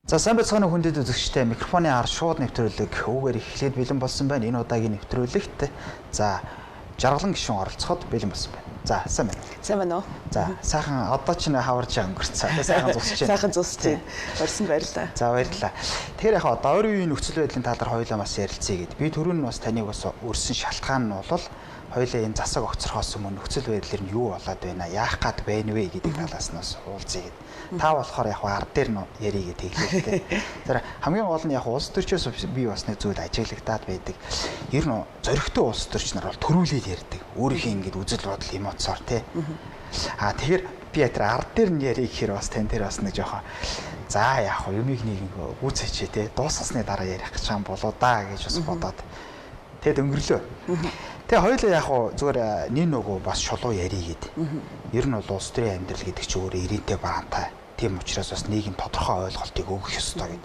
За сайн байцгаана уу хүндэт үзэгчдээ, микрофоны ар шууд нэвтрүүлэг үүгээр эхлээд бэлэн болсон байна. Энэ удаагийн нэвтрүүлэгт за жаргалан гишүүн оролцоход бэлэн болсон байна. За сайн байна уу? Сайн байна уу? За сайхан одоо ч хаварж өнгөрцөө. Сайхан зусч байна. Сайхан зусч байна. Орсон баярлалаа. За баярлалаа. Тэгэхээр яг одоо ойрын үеийн нөхцөл байдлын талаар хоёулаа бас ярилцъя гэд. Би түрүүн нь бас таныг бас өрсөн шалтгаан нь бол хоёулаа энэ засаг огцрохоос өмнө нөхцөл байдлаар нь юу болоод байна, яах гад байна вэ гэдэг талаас нь бас уулзъя гэд. Та болохоор яг ард дээр нь яриг тэглээ тэ. Тэр хамгийн гол нь яг улс төрчөөс би бас нэг зүйл ажиглагдаад байдаг. Ер нь зоригтой улс төрч нар бол төрүүлээд ярьдаг. Өөрийнхөө ингэж үзэл бодол эмоцоор тэ. А тэгэхээр би тэр ард дээр нь яриг гэхээр бас тань тэр бас нэг жоохон за яг юмыг нэг гүйцээчээ тэ. Дуусгасны дараа ярих гэж юм болоо да гэж бас бодоод тэгэд өнгөрлөө. Тэгээ хоёулаа яг хуу зүгээр нэг нөгөө бас шулуу ярий гэд. Ер нь бол улс төрийн амьдрал гэдэг чинь өөрөө ирэнтэй бараантай. Тийм учраас бас нийгэм тодорхой ойлголтыг өгөх ёстой гэд.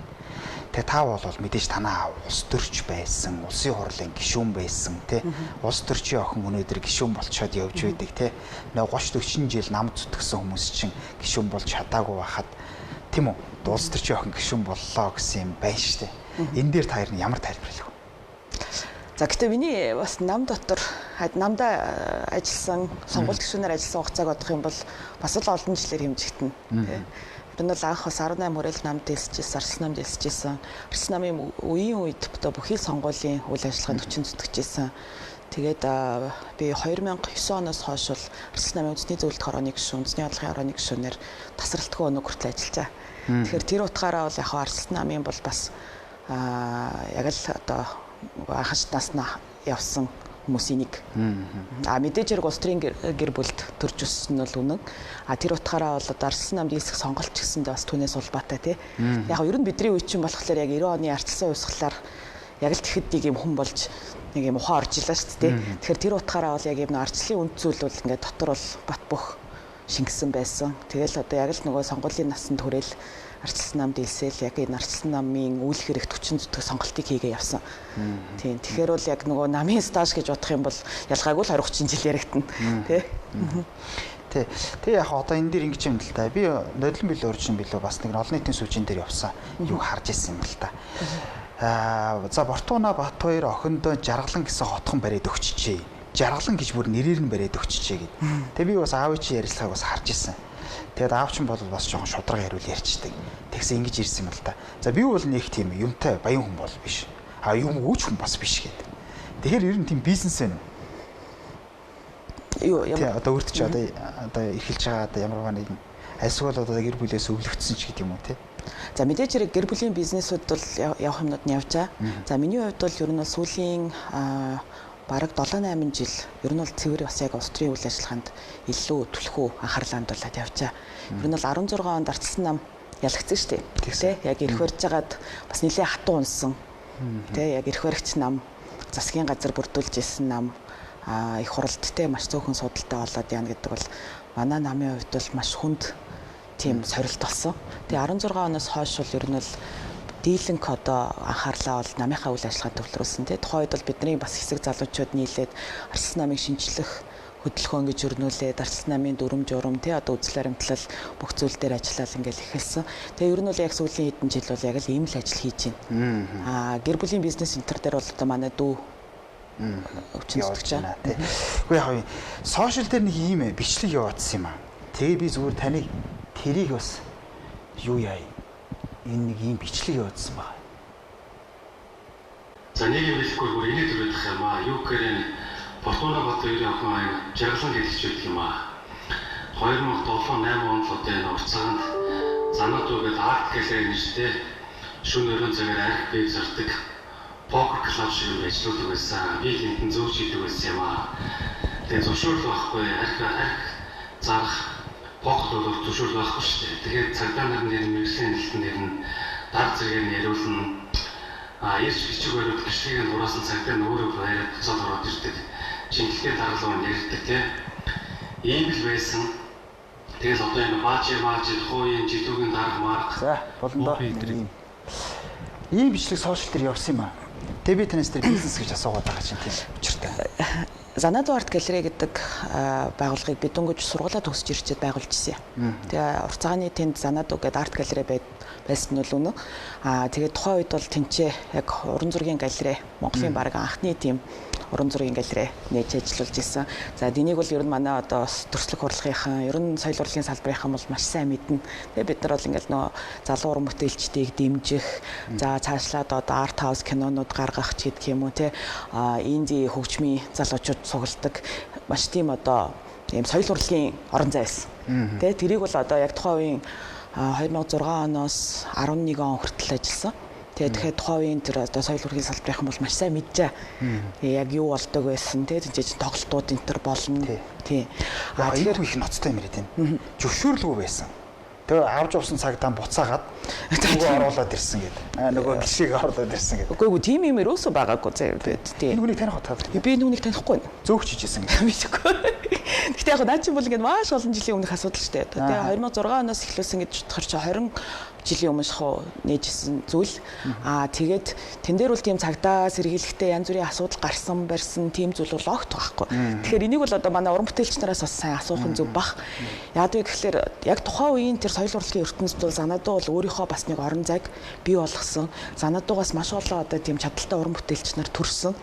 Тэгээ та бол мэдээж танаа улс төрч байсан, улсын хурлын гишүүн байсан, тэ. Улс төрчийн охин өнөөдөр гишүүн болчоод явж байдаг, тэ. Нөгөө 30 40 жил нам зүтгэсэн хүмүүс чинь гишүүн болж чадаагүй байхад тийм үү? Улс төрчийн охин гишүүн боллоо гэсэн юм байна шүү дээ. Энэ дээр та ер нь ямар тайлбарлах вэ? За гэтээ миний бас нам дотор намдаа ажилласан, сонгуульд гишүүнээр ажилласан хугацааг бодох юм бол бас л олон жилээр хэмжигдэнэ. Ер нь бол анх бас 18 хүрэл намд дэлсэжсэн, Арслан намд дэлсэжсэн. Арслан намын үеийн үед одоо бүхий сонгуулийн үйл ажиллагаанд хүчин зүтгэжсэн. Тэгээд би 2009 оноос хойш бол Арслан намын үндэсний зөвлөлт хорооны гишүүн, үндэсний бодлогын хорооны гишүүнээр тасралтгүй өнөг хүртэл ажиллажээ. Тэгэхээр тэр утгаараа бол яг Арслан намын бол бас яг л одоо анханаас нь явсан хүмүүсийн нэг. А мэдээж хэрэг улс төрийн гэр бүлд төрж өссөн нь бол үнэн. А тэр утгаараа бол одоо Арслан намд ийсэх сонголт ч гэсэндээ бас түүнээс улбаатай тий. Яг ер нь бидний үе чинь болохоор яг 90 оны ардчилсан хувьсгалаар яг л тэгэхэд нэг юм хүн болж нэг юм ухаан орж илаа шүү дээ. Тэгэхээр тэр утгаараа бол яг юм ардчлалын үнд зүйл бол ингээд дотор бол бат бөх шингэсэн байсан. Тэгэл одоо яг л нөгөө сонгуулийн насанд хүрээл Арчилсан намд илсээл яг энэ Арчилсан намын үйл хэрэгт хүчин зүтгэх сонголтыг хийгээ явсан. Тийм. Тэгэхээр бол яг нөгөө намын стаж гэж бодох юм бол ялгаагүй л 20 30 жил яригдана. Тэ. Тэ. Тэг яг одоо энэ дэр ингэж юм л та. Би нодлон билүү урьдчилан билүү бас нэг олон нийтийн сүлжээн дээр явсан. Юу харж ирсэн юм л та. Аа за Бортуна Батбаяр охиндоо жаргалан гэсэн хотхон бариад өгчжээ. Жаргалан гэж бүр нэрээр нь бариад өгчжээ гэд. Тэг би бас аав чи ярилцлагыг бас харж ирсэн. Тэгээд аав чинь бол бас жоохон шудраг яриул ярьчдаг. Тэгсэн ингэж ирсэн юм л та. За би бол нэг тийм юмтай баян хүн бол биш. А юм өвч хүн бас биш гэдэг. Тэгэхээр ер нь тийм бизнес вэ? Юу ямар одоо өөрт чи одоо эрхэлж байгаа одоо ямар нэгэн альсвал одоо гэр бүлээс өвлөгдсөн ч гэдэг юм уу тий. За мэдээж хэрэг гэр бүлийн бизнесүүд бол явах юмнууд нь явжаа. За миний хувьд бол ер нь бол сүүлийн бараг 7-8 жил ер нь бол цэвэр бас яг улс төрийн үйл ажиллагаанд илүү түлхүү анхаарлаа хандуулад явжаа. Ер нь бол 16 онд Арчилсан нам ялагдсан шүү дээ. Тэ яг эрх барьж байгаад бас нэлээ хатуу унсан. Тэ яг эрх баригч нам, засгийн газар бүрдүүлж исэн нам их хуралдтай маш цөөхөн судалтай болоод яана гэдэг бол манай намын хувьд бол маш хүнд тийм сорилт болсон. Тэгээ 16 оноос хойш бол ер нь бол дийлэнх одоо анхаарлаа бол намынхаа үйл ажиллагаанд төвлөрүүлсэн тий. Тухайн үед бол бидний бас хэсэг залуучууд нийлээд Арчилсан намыг шинчлэх хөдөлгөөн гэж өрнүүлээд Арчилсан намын дүрм журам тий одоо үзэл баримтлал бүх зүйл дээр ажиллаад ингээл эхэлсэн. Тэгээ ер нь бол яг сүүлийн хэдэн жил бол яг л ийм л ажил хийж байна. Аа гэр бүлийн бизнес центр дээр бол одоо манай дүү өвчин зүтгэж байна тий. Үгүй яг сошиал дээр нэг ийм бичлэг яваадсан юм аа. Тэгээ би зүгээр таныг тэрийг бас юу яа энэ нэг ийм бичлэг явуулсан байна. За нэг юм хэлэхгүй бүр инээ төрөх юм аа. Юу гэхээр энэ Фортуна Батбаярын охин аян жаргалан гэдэг ч байдаг юм аа. 2007 8 онд л одоо энэ урт цагаанд Занадуу гэдэг арт гэлээ нэртэй шөнө өрөө цагаар арх бие зардаг покер клуб шиг юм ажилладаг байсан. Би тэнтэн зөөж идэг байсан юм аа. Тэгээ зөвшөөрөл байхгүй арх зарах покер бол зөвшөөрөл байхгүй шүү дээ. Тэгэхээр цагдаа нар нэр мэрэгжлийн нэлтэн нэр нь дар зэрэгээр нь яриулна. А ирж бичиг бариуд гэрчлэгийг хураасан цагдаа нь өөрөө бариад буцаад ороод ирдэг. Шинжилгээ даргалуу нь ярьдаг тий. Ийм л байсан. Тэгэл одоо энэ баажи маажи тухайн жидүүгийн дарга марга. За болондоо. Ийм бичлэг сошиал дээр явсан юм аа. Тэгээ би танаас тэр бизнес гэж асуугаад байгаа чинь тийм учиртай. Занадуу арт галерей гэдэг байгууллагыг би дөнгөж сургуулаа төгсөж ирчээд байгуулж ирсэн. Тэгээ урт цагааны тэнд Занадуу гэдэг арт галерей байсан нь бол үнэн. Тэгээд тухайн үед бол тэнцээ яг уран зургийн галерей Монголын баг анхны тийм уран зургийн галерей нээж ажиллуулж исэн. За энийг бол ер нь манай одоо бас төрслөх урлагийнхан, ер нь соёл урлагийн салбарынхан бол маш сайн мэднэ. Тэгээ бид нар бол ингээл нөө залуу уран бүтээлчдийг дэмжих, за цаашлаад одоо арт хаус кинонууд гаргах ч гэдэг юм уу те. Инди хөгжмийн залуучууд цугладаг маш тийм одоо ийм соёл урлагийн орон зай байсан. Тэ тэрийг бол одоо яг тухайн үеийн 2006 оноос 11 он хүртэл ажилласан. Тэгээ тэгэхээр тухайн үеийн тэр одоо соёл урлагийн салбарынхан бол маш сайн мэджээ. Тэгээ яг юу болдог байсан те тийч тоглолтууд энэ төр болно. Тий. Тэгэхээр их ноцтой юм яриад байна. Зөвшөөрлгүй байсан. Тэгээ авч явсан цагтаа буцаагаад нөгөө оруулаад ирсэн гэдэг. Нөгөө гişийг оруулаад ирсэн гэдэг. Үгүй тийм юм ерөөсөө байгаагүй заяа бид. Тий. Энэ хүнийг таних утгаа. Би энэ хүнийг танихгүй. Зөөгч хийжсэн гэж. Мэдгүй. Гэхдээ яг наа чи бол ингээд маш олон жилийн өмнөх асуудал шүү дээ. Тэгээ 2006 оноос эхлүүлсэн гэж бодохоор чи 20 жилийн өмнө шахуу нээжсэн зүйл. Тэгээд тэн дээр бол тийм цагдаа сэргийлэхтэй янз бүрийн асуудал гарсан барьсан тийм зүйл бол огт байхгүй. Тэгэхээр энийг бол одоо манай уран бүтээлч нараас бас сайн асуух нь зөв бах. Яг вэ гэхлээр яг тухайн үеийн тэр соёл урлагийн ертөнцид бол Занадуу бол өөрийнхөө бас нэг орон зайг бий болгосон. Занадуугаас маш олон одоо тийм чадaltaй уран бүтээлч нар төрсөн.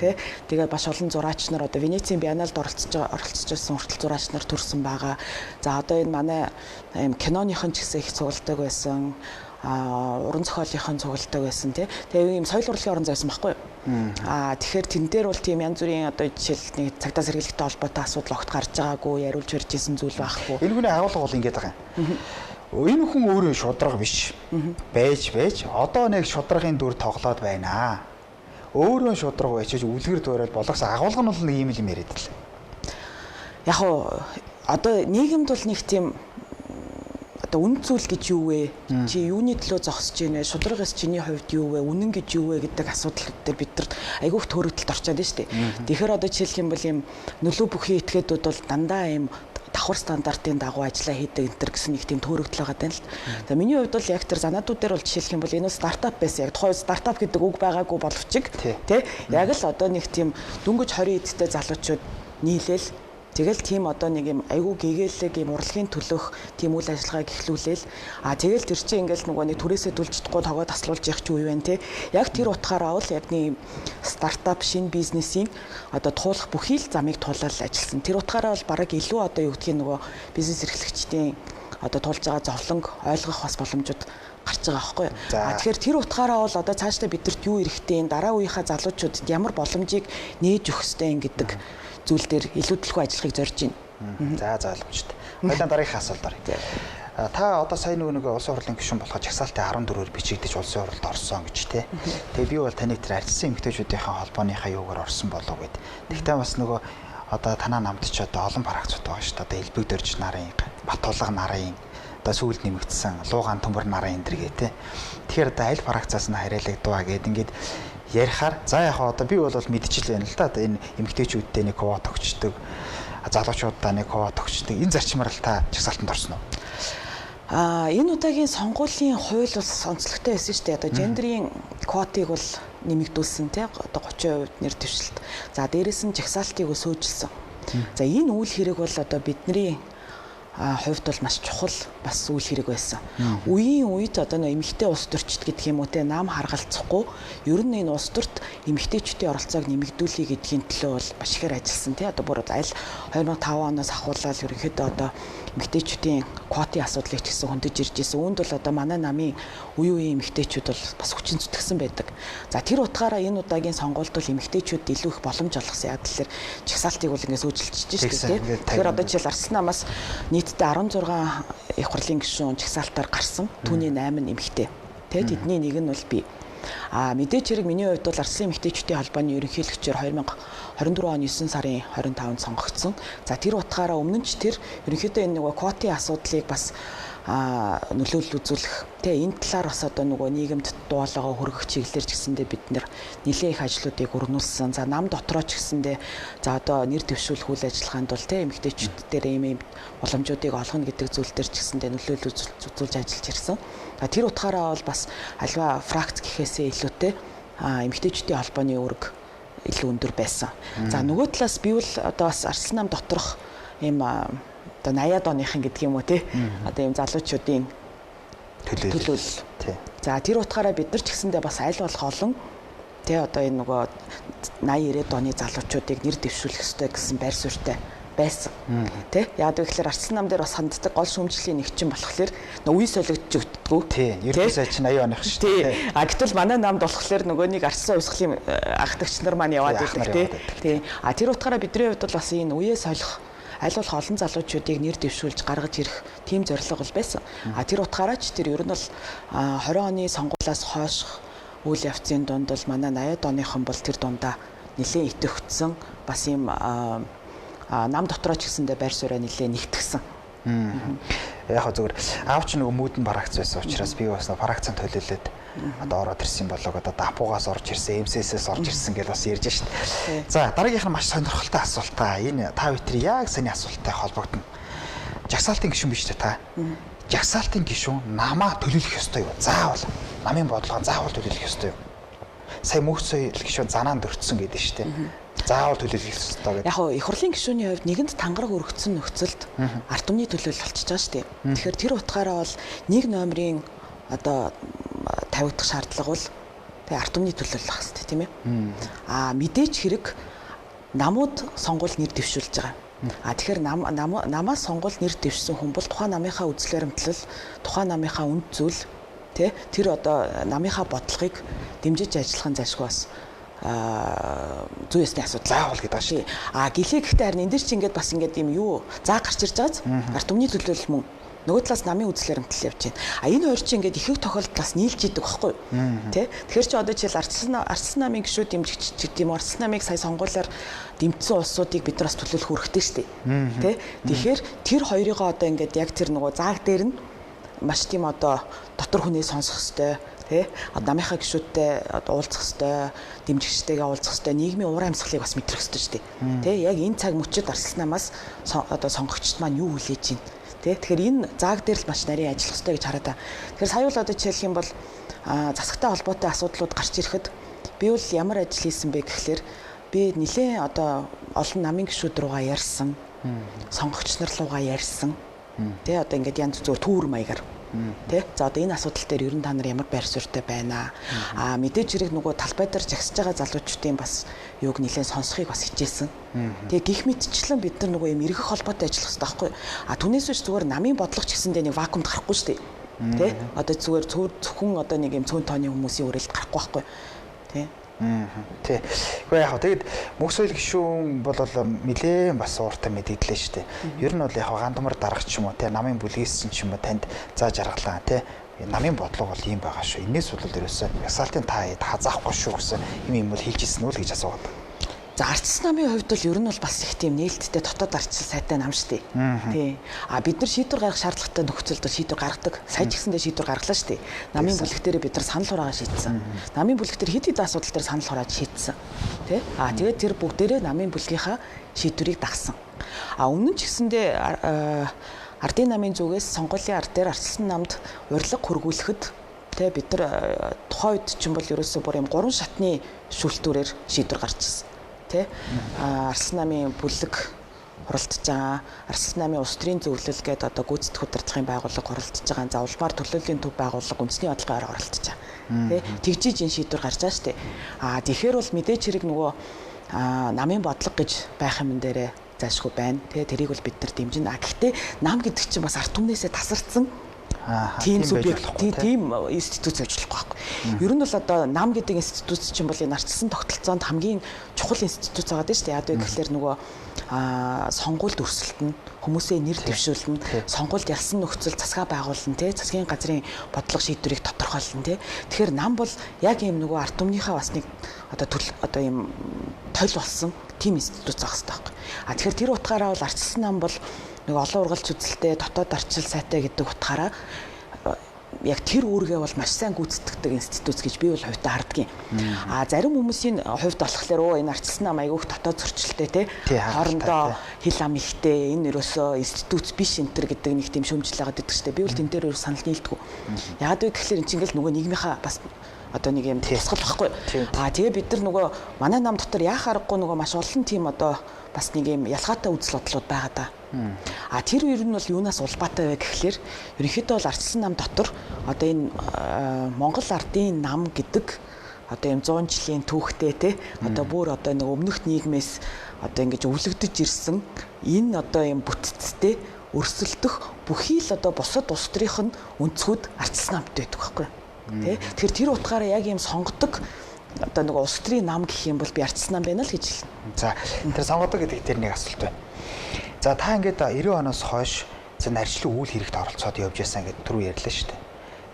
Тэ. Тэгээд маш олон зураач нар одоо Венецийн биенналд оролцож байсан хүртэл зураач нар төрсөн байгаа. За одоо энэ манай ийм киноныхон ч гэсэн их цугладаг байсан, уран зохиолынхон цугладаг байсан тий. Тэгээ ийм соёл урлагийн орон зай байсан байхгүй юу? Тэгэхээр тэн дээр бол тийм янз бүрийн одоо жишээл нэг цагдаа сэргийлэхтэй холбоотой асуудал огт гарч байгаагүй, яриулж барьж исэн зүйл байхгүй. Энэ хүний агуулга бол ингэж байгаа юм. Энэ хүн өөрөө шудраг биш. Байж одоо нэг шудрагын дүр тоглоод байна. Өөрөө шудраг байж үлгэр дуурайл болгосон агуулга нь бол нэг ийм л юм яриад л. Яг уу одоо нийгэмд бол нэг тийм одоо үнэн зүйл гэж юу вэ? Чи юуны төлөө зогсож байна вэ? Шудраг эс чиний хувьд юу вэ? Үнэн гэж юу вэ гэдэг асуудал дээр бид нар айгүйх төөрөгдөлд орчоод байна шүү дээ. Тэгэхээр одоо жишээлх юм бол ийм нөлөө бүхий этгээдүүд бол дандаа ийм давхар стандартын дагуу ажиллаа хийдэг энэ төр гэсэн нэг тийм төөрөгдөл байгаа даа л. За миний хувьд бол яг тэр Занадуу дээр бол жишээлх юм бол энэ стартап байсан. Яг тухайн стартап гэдэг үг байгаагүй боловч тий яг л одоо нэг тийм дөнгөж 20 эдтэй залуучууд нийлээл тэгэл тийм одоо нэг юм айгүй гэгээлэг юм урлагийн төлөх тийм үйл ажиллагааг эхлүүлээл тэгэл тэр чинь ингээл нөгөө нэг түрээсээ төлж чадахгүй тогоо таслуулж явах ч үе байна те. Яг тэр утгаараа бол яг нэг стартап шинэ бизнесийн одоо туулах бүхий л замыг туулаад ажилласан. Тэр утгаараа бол бараг илүү одоо юу гэдгийг нөгөө бизнес эрхлэгчдийн одоо туулж байгаа зовлонг ойлгох бас боломжууд гарч байгаа байхгүй юу. Тэгэхээр тэр утгаараа бол одоо цаашдаа бидэрт юу эрэхтэй, дараа үеийнхаа залуучуудад ямар боломжийг нээж өгөх ёстой юм гэдэг зүйл дээр илүү төлхөө ажиллахыг зорж байна. За ойлгомжтой. Хоёлаа дараагийнхаа асуулт оръё. Та одоо сая нөгөө улсын хурлын гишүүн болоход жагсаалтын 14-өр бичигдэж улсын хурлд орсон гэж тий. Тэгээ би бол таны тэр ажилласан эмэгтэйчүүдийнхээ холбооныхаа юугаар орсон болов гэд. Тэгтээ бас нөгөө одоо танаа намд ч одоо олон фракцууд байгаа шүү дээ. Одоо Элбэг дөрж нарын, Батулга нарын, одоо сүүлд нэмэгдсэн Луугаан төмөр нарын энэ төр гэ тий. Тэгэхээр одоо аль фракцаас нь хариалагдваа гэд ингээд ярихаар за яг одоо би бол мэдчихэл байна л да. Одоо энэ эмэгтэйчүүдтэй нэг квот өгчдөг, залуучуудаа нэг квот өгчдөг. Энэ зарчмаар л та жагсаалтанд орсон уу? Энэ удаагийн сонгуулийн хууль бас онцлогтой байсан шүү дээ. Одоо гендерийн квотыг бол нэмэгдүүлсэн тий одоо 30% нэр дэвшилт. За дээрэс нь жагсаалтыг сөөжилсөн. За энэ үйл хэрэг бол одоо бидний хувьд бол маш чухал бас үйл хэрэг байсан. Үеийн үед одоо нөө эмэгтэй улс төрчд гэдэг юм уу те нам харгалцахгүй ер нь энэ улс төрт эмэгтэйчүүдийн оролцоог нэмэгдүүлэе гэдгийн төлөө бол маш ихээр ажилласан те. Одоо бүр аль 2005 оноос ахуулаад ерөнхийдөө одоо эмэгтэйчүүдийн квотын асуудлыг ч гэсэн хөндөж ирж исэн. Үүнд бол одоо манай намын үе үеийн эмэгтэйчүүд бол бас хүчин зүтгэсэн байдаг. За тэр утгаараа энэ удаагийн сонгуульд бол эмэгтэйчүүд илүү их боломж олгосон. Яг тэгэхээр жагсаалтыг бол ингээд сүйжилчихэж шүү дээ. Тэгэхээр одоо жишээл Арслан намаас нийтдээ 16 их хурлын гишүүн жагсаалтаар гарсан. Түүний 8 нь эмэгтэй. Тэ тэдний нэг нь бол би. Мэдээч хэрэг миний хувьд бол Арслан эмэгтэйчүүдийн холбооны ерөнхийлөгчөөр 2024 оны 9 сарын 25-нд сонгогдсон. За тэр утгаараа өмнө нь ч тэр ерөнхийдөө энэ нөгөө квотын асуудлыг бас нөлөөлөл үзүүлэх тэ энэ талаар бас одоо нөгөө нийгэмд дуулаагаа хөргөх чиглэлээр ч гэсэндээ бид нэр нэлээд их ажлуудыг өрнүүлсэн. За нам дотроо ч гэсэндээ за одоо нэр дэвшүүлэх үйл ажиллагаанд бол тэ эмэгтэйчүүд дээр ийм боломжуудыг олгоно гэдэг зүйл дээр ч гэсэндээ нөлөөлөл үзүүлж ажиллаж ирсэн. За тэр утгаараа бол бас альва фракц гэхээсээ илүүтэй эмэгтэйчүүдийн холбооны үүрэг илүү өндөр байсан. За нөгөө талаас би бол одоо бас Арслан нам доторх ийм одоо 80-аад оныхан гэдэг юм уу те одоо ийм залуучуудын төлөөлөл. За тэр утгаараа бид нар ч гэсэндээ бас аль болох олон тэ одоо энэ нөгөө 80 90 оны залуучуудыг нэр дэвшүүлэх ёстой гэсэн байр суурьтай байсан. Тэ? Яг гэвэл Арчилсан нам дээр бас ханддаг гол шүүмжлийн нэг чинь болохоор нөө үе солигдож өгдөггүй. Тий. Ерөнхий сайд чинь 80 оных шүү дээ. А гэтэл манай намд болохоор нөгөө нэг Арчилсан хувьсгалын ахлагч нар маань яваад байдаг тий. Тий. А тэр утгаараа бидний хувьд бол бас энэ үе солих аль болох олон залуучуудыг нэр дэвшүүлж гаргаж ирэх тийм зорилго бол байсан. А тэр утгаараа ч тэр ер нь бол 20 оны сонгуулиас хойших үйл явцын дунд бол манай 80-ад оныхон бол тэр дундаа нэлээд идэвхжсэн бас юм нам дотроо ч гэсэндээ байр сууриа нэлээд нэгтгсэн. Яг хөө зүгээр аав чи нөгөө мүүдэн барагц байсан учраас би бас барагцсан төлөөлөөд одоо ороод ирсэн болоог одоо дапугаас орж ирсэн, МСС-ээс орж ирсэн гэж бас ярьж шít. За дараагийнх нь маш сонирхолтой асуулт аа. Энэ та бүхэн яг саний асуулттай холбогдно. Жагсаалтын гишүүн биш үү та? Жагсаалтын гишүүн намаа төлөөлөх ёстой юу? Заавал намын бодлогоо заавал төлөөлөх ёстой юу? Сая мөнх соёл гишүүн занаанд өртсөн гэдэг шүү дээ. Заавал төлөөлөх ёстой гэдэг. Яг хоо их хурлын гишүүний хувьд нэгэнд тангараг өргөцсөн нөхцөлд ард түмний төлөөлөл болчихж байгаа шүү дээ. Тэгэхээр тэр утгаараа бол нэг номерын одоо тавигдах шаардлага бол тэгээ ард түмний төлөөлөл байх хэрэгтэй тийм ээ. Аа мэдээч хэрэг намууд сонгуул нэр дэвшүүлж байгаа. А тэгэхээр намаас сонгуул нэр дэвшсэн хүн бол тухайн намынхаа үзэл баримтлал, тухайн намынхаа үнд зүйл тэ тэр одоо намынхаа бодлогыг дэмжиж ажиллах нь зайлшгүй бас зүй ёсны асуудал заавал гэдэг ааш. А гэлээ гэхдээ харин энэ дэр чи ингээд бас ингээд юм юу заа гарч ирж байгааз ард түмний төлөөлөл мөн нөгөө талаас намын үзэл баримтлал явж байна. А энэ хоёр чи ингээд ихэнх тохиолдолд бас нийлж идэг байхгүй юу? Тэ? Тэгэхээр чи одоо жишээл Арчилсан намын гишүүд дэмжигч гэдэг юм уу? Арчилсан намыг сая сонгуулиар дэмжсэн улсуудыг бид нар бас төлөөлөх үүрэгтэй шүү дээ. Тэ? Тэгэхээр тэр хоёрыгоо одоо ингээд яг тэр нөгөө зааг дээр нь маш тийм одоо дотор хүнээ сонсох хэвээр тий намынхаа гишүүдтэй одоо уулзах хэвээр дэмжигчтэйгээ уулзах хэвээр нийгмийн уур амьсгалыг бас мэдрэх хэвээр шүү дээ. Тий яг энэ цаг мөчид Арчилсан намаас одоо сонгогчд маань юу хүлээж байна. Тий тэгэхээр энэ зааг дээр л маш нарийн ажиллах хэвээр гэж хараа та. Тэгэхээр сая бол одоо жишээлх юм бол засагтай холбоотой асуудлууд гарч ирэхэд би бол ямар ажил хийсэн бэ гэхлээр би нэлээд одоо олон намын гишүүд руугаа ярьсан, сонгогч нар руугаа ярьсан. Тэ одоо ингээд янз зүгээр түүр маягаар. Тэ за одоо энэ асуудал дээр ер нь та нар ямар байр суурьтай байна аа. Мэдээж хэрэг нөгөө талбай дээр жагсаж байгаа залуучдын бас юуг нэлээд сонсохыг бас хичээсэн. Тэгээ гих мэтчлэн бид нар нөгөө юм эргэх холбоотой ажиллах хэрэгтэй байхгүй. А түүнээс биш зүгээр намын бодлого ч гэсэндээ нэг вакуумд гарахгүй шүү дээ. Тэ одоо зүгээр зөвхөн одоо нэг юм цөөн тооны хүмүүсийн үрэлт гарахгүй байхгүй. Тэ. Тий. Гэхдээ яг тэгэд мөнх соёл гишүүн бол нэлээд бас ууртай мэдгдлээ шүү дээ. Ер нь бол яг гандамар даргач юм уу те намын бүлгийсэн ч юм уу танд заа жаргалаа те намын бодлого бол ийм байгаа шүү. Энээс бол ерөөсөө ясаалтын та хазаахгүй шүү гэсэн юм бол хэлж ирсэн үү л гэж асуугаад. За Арчилсан намын хувьд бол ер нь бол бас их тийм нээлттэй дотоод арчил сайтай нам шүү дээ. Тий. А бид нар шийдвэр гаргах шаардлагатай нөхцөлд бол шийдвэр гаргадаг. Сая ч гэсэндээ шийдвэр гаргалаа шүү дээ. Намын бүлэг дээр бид нар санал хураага шийдсэн. Намын бүлэг дээр хэд хэдэн асуудал дээр санал хурааж шийдсэн. Тий. А тэгээд тэр бүгдээрээ намын бүлгийнхаа шийдвэрийг дагсан. А өмнө нь ч гэсэндээ ардын намын зүгээс сонгуулийн ард дээр Арчилсан намд урилга хүргүүлэхэд тэ бид нар тухайн үед чинь бол ерөөсөө бүр юм 3 шатны шүүлтүүрээр шийдвэр гарч ирсэн. Тэ Арчилсан намын бүлэг хуралдаж байгаа, Арчилсан намын улс төрийн зөвлөл гэдэг одоо гүйцэтгэх удирдлагын байгууллага хуралдаж байгаа, за улмаар төлөөллийн төв байгууллага үндэсний бодлогын орой хуралдаж байгаа. Тэ тэгжиж энэ шийдвэр гарч байгаа шүү дээ. А тэгэхээр бол мэдээч хэрэг нөгөө намын бодлого гэж байх юм дээрээ зайлшгүй байна. Тэ тэрийг бол бид нар дэмжинэ. А гэхдээ нам гэдэг чинь бас ард түмнээсээ тасарсан тийм субъект, тийм институц ажиллахгүй байхгүй. Ер нь бол одоо нам гэдэг институц чинь бол энэ арчилсан тогтолцоонд хамгийн чухал институц байгаа дээ шүү дээ. Яг гэхээр нөгөө сонгуульд өрсөлдөнө, хүмүүсээ нэр дэвшүүлнэ, сонгуульд ялсан нөхцөл засгаа байгуулна, тий засгийн газрын бодлого шийдвэрийг тодорхойлно, тий. Тэгэхээр нам бол яг ийм нөгөө ард түмнийхээ бас нэг одоо одоо ийм толь болсон тийм институц байх хэрэгтэй байхгүй. А тэгэхээр тэр утгаараа бол Арчилсан нам бол нэг олон ургалч үзэлтэй дотоод арчил сайтай гэдэг утгаараа яг тэр үүргээ бол маш сайн гүйцэтгэдэг институц гэж би бол хувьдаа хардгийн. А зарим хүмүүсийн хувьд болохоор энэ Арчилсан нам айгүйх дотоод зөрчилтэй те хоорондоо хил ам ихтэй энэ ерөөсөө институц биш энэ төр гэдэг нэг тийм шүүмжил байгаад байдаг шүү дээ. Би бол тэн дээр ерөөс санал нийлдэггүй. Яагаад вэ гэхлээр эн чинь ингээл нөгөө нийгмийнхаа бас Одоо нэг юм тусгал байхгүй. Тэгээ бид нар нөгөө манай нам дотор яах аргагүй нөгөө маш олон тийм одоо бас нэг юм ялгаатай үзэл бодлууд байгаа да. Тэр үер нь бол юунаас улбаатай вэ гэхлээр ерөнхийдөө бол ардчилсан нам дотор одоо энэ Монгол ардын нам гэдэг одоо юм 100 жилийн түүхтэй те одоо бүр одоо нэг өмнөх нийгмээс одоо ингэж өвлөгдөж ирсэн энэ одоо юм бүтцтэй өрсөлдөх бүхий л одоо бусад улс төрийнх нь өнцгүүд ардчилсан намд байдаг байхгүй. Тэ? Тэгэхээр тэр утгаараа яг юм сонгодог одоо нэг улс төрийн нам гэх юм бол би ардчилсан нам байна л гэж хэлнэ. За тэр сонгодог гэдэг тэр нэг асуулт байна. За та ингээд 90 оноос хойш за нарчлан үйл хэрэгт оролцоод явж байсан гэдэг түрүү ярьлаа шүү дээ.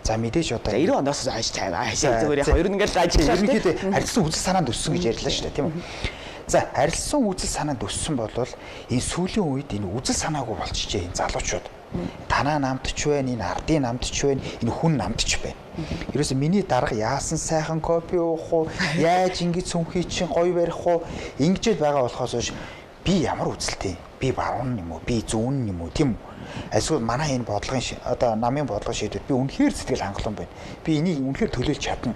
За мэдээж одоо 90 оноос хойш зүгээр яг ер нь ингээд ажиллаж ерөнхийдөө харилцан үзэл санаанд өссөн гэж ярьлаа шүү дээ, тийм үү? За харилцан үзэл санаанд өссөн бол энэ сүүлийн үед энэ үзэл санаагүй болчихжээ энэ залуучууд. Танаа намд ч байна, энэ ардын намд ч байна, энэ хүн намд ч байна. Ерөөсө миний дарга яасан сайхан кофе уух уу, яаж ингэж сүмхий чинь гоё барих уу, ингэж л байгаа болохоос биш би ямар үзэлтэй, би баруун юм уу, би зүүн юм уу, тийм үү? Эсвэл манай энэ бодлогын одоо намын бодлого шийдвэр би үнэхээр сэтгэл хангалуун байна. Би энийг үнэхээр төлөөлж чадна.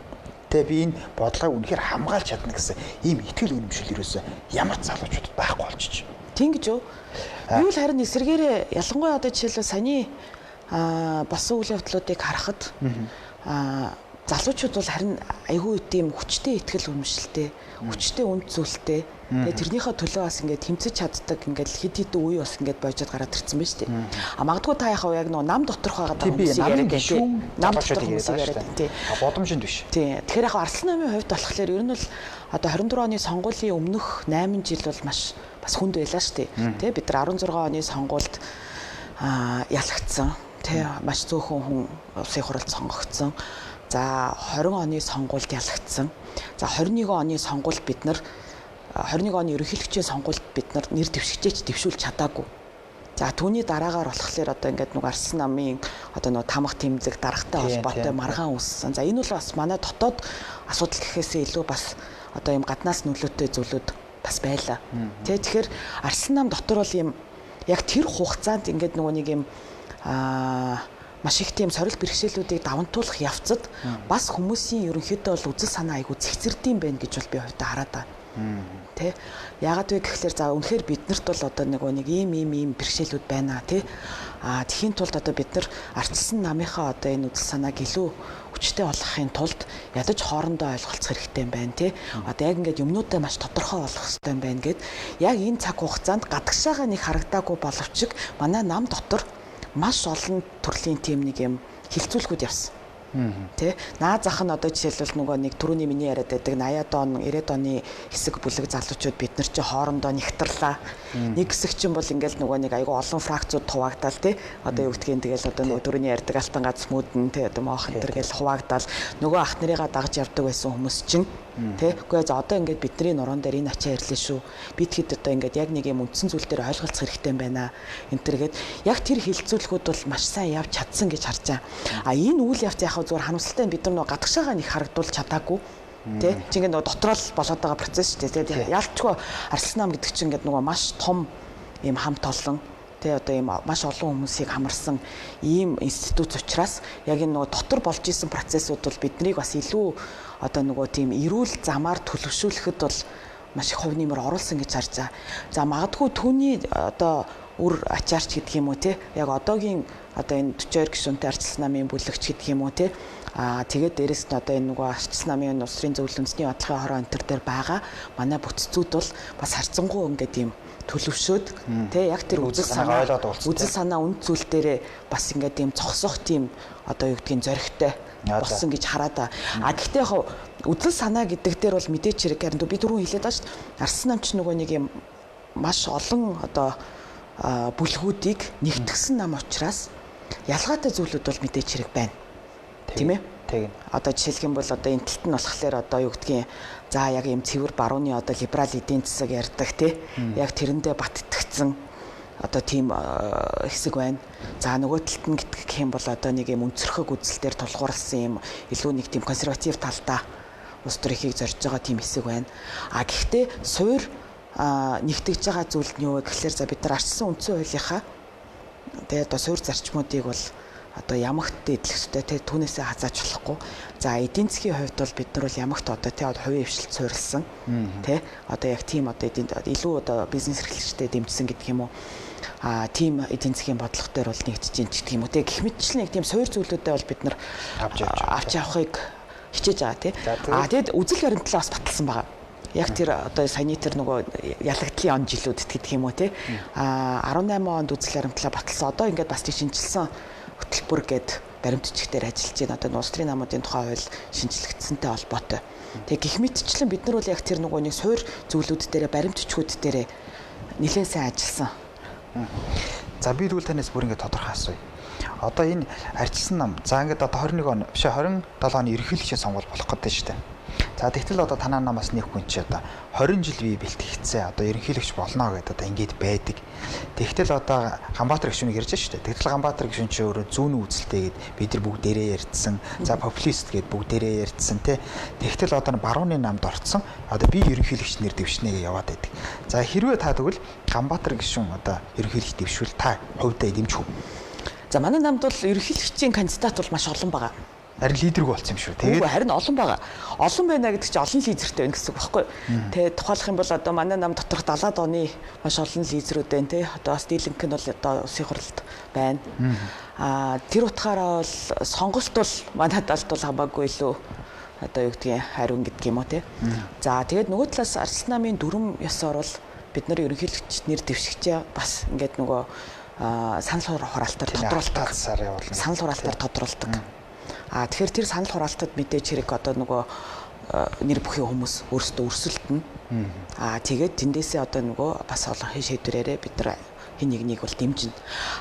Тэ би энэ бодлогыг үнэхээр хамгаалж чадна гэсэн ийм итгэл үнэмшил ерөөсө ямар ч залуучуудад байхгүй болчих. Тийм гэж юу? Юу л харин эсэргээрээ ялангуяа одоо жишээлбэл саяны болсон үйл явдлуудыг харахад залуучууд бол харин айгүй тийм хүчтэй итгэл үнэмшилтэй, хүчтэй үнд зүйлтэй. Тэгээ тэрнийхээ төлөө бас ингээд тэмцэж чаддаг ингээд хэд хэдэн үе бас ингээд бойжод гараад ирсэн байна шүү дээ. А магадгүй та яхав яг нөгөө нам доторх байгаа хүмүүсийг яриад тийм. Нам доторх хүмүүсийг яриад тийм. Боломжинд биш. Тийм. Тэгэхээр яг Арслан намын хувьд болохоор ер нь бол одоо 24 оны сонгуулийн өмнөх 8 жил бол маш бас хүнд байлаа шүү дээ. Тэ бид нар 16 оны сонгуульд ялагдсан. Тэ маш цөөхөн хүн улсын хурлд сонгогдсон. За 20 оны сонгуульд ялагдсан. За 21 оны сонгуульд бид нар 21 оны ерөнхийлөгчийн сонгуульд бид нар нэр дэвшигчээч дэвшүүлж чадаагүй. За түүний дараагаар болохоор одоо ингээд нэг Арслан намын одоо нөгөө тамга тэмцэг даргатай холбоотой маргаан үүссэн. За энэ бол бас манай дотоод асуудал гэхээсээ илүү бас одоо юм гаднаас нөлөөтэй зүйлүүд бас байлаа. Тэ тэгэхээр Арслан нам дотор бол юм яг тэр хугацаанд ингээд нөгөө нэг юм маш их тийм сорилт бэрхшээлүүдийг давантуулах явцад бас хүмүүсийн ерөнхийдөө бол үзэл санаа айгүй цэгцэрдэм байх гэж бол би хувьдаа хараад байна. Тэ? Яагаад вэ гэхлээр за үнэхээр биднэрт бол одоо нэг ийм бэрхшээлүүд байна тий. А тэхийн тулд одоо бид нар ардчилсан намынхаа одоо энэ үзэл санааг илүү хүчтэй болгохын тулд ядаж хоорондоо ойлголцох хэрэгтэй юм байна тий. Одоо яг ингээд юмнуудаа маш тодорхой болгох хэрэгтэй юм байна гэд яг энэ цаг хугацаанд гадагшаага нэг харагдаагүй боловч манай нам дотор маш олон төрлийн тийм нэг юм хилцүүлгүүд явсан. Тэ наа зах нь одоо жишээлбэл нөгөө нэг түрүүний миний яриад байдаг 80-ад он 90-ад оны хэсэг бүлэг залуучууд бид нар чи хоорондоо нэгтарлаа. Нэг хэсэг чинь бол ингээл нөгөө нэг айгүй олон фракцууд хуваагдал тий. Одоо юу гэдгийг тэгэл одоо нөгөө түрүүний ярьдаг алтан гац мүүдэн тий одоо моох энэ төр гэл хуваагдал нөгөө ах нарыгаа дагаж явдаг байсан хүмүүс чинь тий. Үгүй за одоо ингээд бидний нуруунд дээр энэ ачаа ирлээ шүү. Бид хэд одоо ингээд яг нэг юм үндсэн зүйл дээр ойлголцох хэрэгтэй юм байна. Энэ төр гээд яг тэр хилцүүлгүүд бол маш сайн явж чадсан гэж харж байгаа. А энэ үйл явц яг зүгээр харамсалтай нь бид нар нөгөө гадагшаага нэг харагдуулж чадаагүй. Тэ чи ингээд нөгөө дотроо л болоод байгаа процесс шүү дээ. Тэгээд ялчгүй Арслан нам гэдэг чинь ингээд нөгөө маш том ийм хамт олон тэ одоо ийм маш олон хүмүүсийг хамарсан ийм институт учраас яг энэ нөгөө дотор болж исэн процессууд бол биднийг бас илүү одоо нөгөө тийм эрүүл замаар төлөвшүүлэхэд бол маш их хувь нэмэр оруулсан гэж харж байгаа. За магадгүй түүний одоо үр ачаарч гэдэг юм уу те яг одоогийн одоо энэ 42 гишүүнтэй Арчлан намын бүлэгч гэдэг юм уу те тэгээд дээрэс нь одоо энэ нөгөө Арчлан намын улс төрийн зөвлөл үндэсний бодлогын хороо энэ төр дээр байгаа манай бүтцүүд бол бас харьцангуй ингээд юм төлөвшөөд те яг тэр үзэл санаа үнд зүйл дээрээ бас ингээд юм цогсох тийм одоо юу гэдгийг зоригтой болсон гэж хараад байгаа. А гэхдээ яг үзэл санаа гэдэг дээр бол мэдээч хэрэг харин би түрүүн хэлээд байгаа шүү дээ. Арслан нам ч нөгөө нэг юм маш олон одоо бүлгүүдийг нэгтгсэн нам учраас ялгаатай зүйлүүд бол мэдээч хэрэг байна. Тийм ээ? Тийм. Одоо жишээлх юм бол одоо энэ талд нь болохоор одоо юу гэдгийг за яг ийм цэвэр барууны одоо либерал эдийн засаг ярьдаг тий. Яг тэрэндээ баттгдсан одоо тийм хэсэг байна. За нөгөө талд нь гэх юм бол одоо нэг юм өнцөрхөг үзэл дээр тулгуурласан юм илүү нэг тийм консерватив талдаа улс төрийнхийг зорж байгаа тийм хэсэг байна. А гэхдээ суур нэгтгэж байгаа зүйл нь юу вэ гэхлээр за бид нар арчилсан үндсэн хуулийнхаа тэгээ одоо суур зарчмуудыг бол одоо ямагт дээдлэх ёстой тий, түүнээсээ хазаач болохгүй. За эдийн засгийн хувьд бол бид нар бол ямагт одоо тий хувийн хвшилт суурилсан тий, одоо яг тийм одоо эдийн илүү одоо бизнес эрхлэгчдэд дэмжсэн гэдэг юм уу. А тийм эдийн засгийн бодлого дээр бол нэгдэж ин гэдэг юм уу тий. Гэх мэтчлэн нэг тийм суур зүйлүүдэд бол бид нар авч явахыг хичээж байгаа тий. А тэгэд үзэл баримтлаа бас баталсан байгаа. Яг тэр одоо саяны тэр нөгөө ялагдлын он жилүүдэд гэдэг юм уу тий. А 18 онд үзэл баримтлаа баталсан. Одоо ингээд бас тийм шинжилсэн хөтөлбөр гээд баримт бичгээр ажиллаж байна. Одоо улс төрийн намуудын тухай хууль шинжлэгдсэнтэй холбоотой. Тэгээ гих мэтчлэн бид нар бол яг тэр нөгөө нэг суур зүйлүүд дээрээ баримт бичгүүд дээрээ нэлээд сайн ажилласан. За би тэгвэл танаас бүр ингээд тодорхой асууя. Одоо энэ арчилсан нам за ингээд одоо 21 он биш 27 оны ерөнхийлөгчийн сонгуул болох гэдэг шүү дээ. За тэгтэл одоо танаа намаас нэг хүн чи одоо 20 жил бие бэлтгэгдсэн одоо ерөнхийлөгч болно гэдээ одоо ингэж байдаг. Тэгтэл одоо Ганбаатар гишүүнийг ярьж шүү дээ. Тэгтэл Ганбаатар гишүүн чи өөрөө зүүн үзэлтэй гэд бид нар бүгдээрээ ярьдсан. За популист гэд бүгдээрээ ярьдсан тий. Тэгтэл одоо барууны намд орцсон. Одоо би ерөнхийлөгч нэр дэвшнэгээ яваад байдаг. За хэрвээ та тэгвэл Ганбаатар гишүүн одоо ерөнхийлөгч дэвшвэл та хувьдаа дэмжих үү? За манай намд бол ерөнхийлөгчийн кандидат бол маш олон байгаа. Харин лидергүй болсон юм шүү. Тэгээд харин олон байгаа. Олон байна гэдэг чинь олон лидертэй байна гэсэн үг байхгүй юу? Тэ тухайлах юм бол одоо манай нам доторх 70-аад оны маш олон лидерүүд байна те. Одоо бас дийлэнх нь бол одоо улсын хурлд байна. Аа тэр утгаараа бол сонголт бол манай талд бол хамаагүй илүү одоо юу гэдгийг хариун гэдэг юм уу те. За тэгээд нөгөө талаас Арслан намын дүрм ёсоор бол бид нар ерөнхийлөгч нэр дэвшигчээ бас ингээд нөгөө санал хураалтаар тодруулдаг. Санал хураалтаар тодруулдаг. А тэгэхээр тэр санал хураалтад мэдээж хэрэг одоо нөгөө нэр бүхий хүмүүс өөрсдөө өрсөлдөнө. А тэгээд тэндээсээ одоо нөгөө бас олон шийдвэрээрээ бид нар хэн нэгнийг бол дэмжинэ.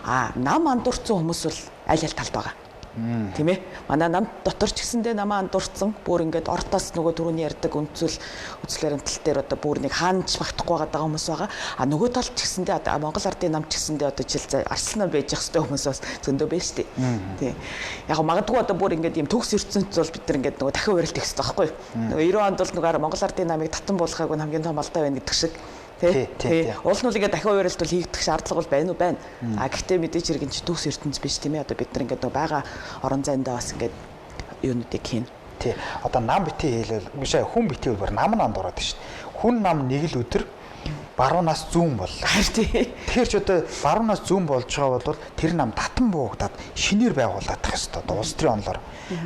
А нам андуурсан хүмүүс бол аль аль талд байгаа. Тийм ээ. Манай нам дотор ч гэсэндээ намаа андуурсан. Бүр ингээд ортоос нөгөө түрүүний ярьдаг үндсэл үзэл баримтлал дээр одоо бүр нэг хаанч багтахгүй байгаа хүмүүс байгаа. А нөгөө талд ч гэсэндээ одоо Монгол ардын нам ч гэсэндээ одоо жил Арслан нам байж явах хэвээр хүмүүс бас зөндөө байж тээ. Тийм. Яг магадгүй одоо бүр ингээд ийм төгс ертөнцийн бол бид нар ингээд нөгөө дахин урилт хийх хэрэгтэй байхгүй юу? Нөгөө 90 онд бол нөгөө Монгол ардын намыг татан буулгаагүй хамгийн том алдаа байна гэдэг шиг. Тий. Уул нь бол ингээд дахин ууралт бол хийгдэх шаардлага бол байна уу байна. А гэхдээ мэдээж хэрэг энэ чинь төгс ертөнц биш тийм ээ. Одоо бид нар ингээд нөгөө байгаа орон зайдаа бас ингээд юунуудыг хийн. Тий. Одоо нам бити хэлвэл биш ээ хүн бити хэлбэр нам намд ороод шүү дээ. Хүн нам нэг л өдөр баруунаас зүүн боллоо. Тий. Тэгэхээр ч одоо баруунаас зүүн болж байгаа бол тэр нам татан буугдаад шинээр байгуулагдах ёстой. Одоо улс төрийн онолоор.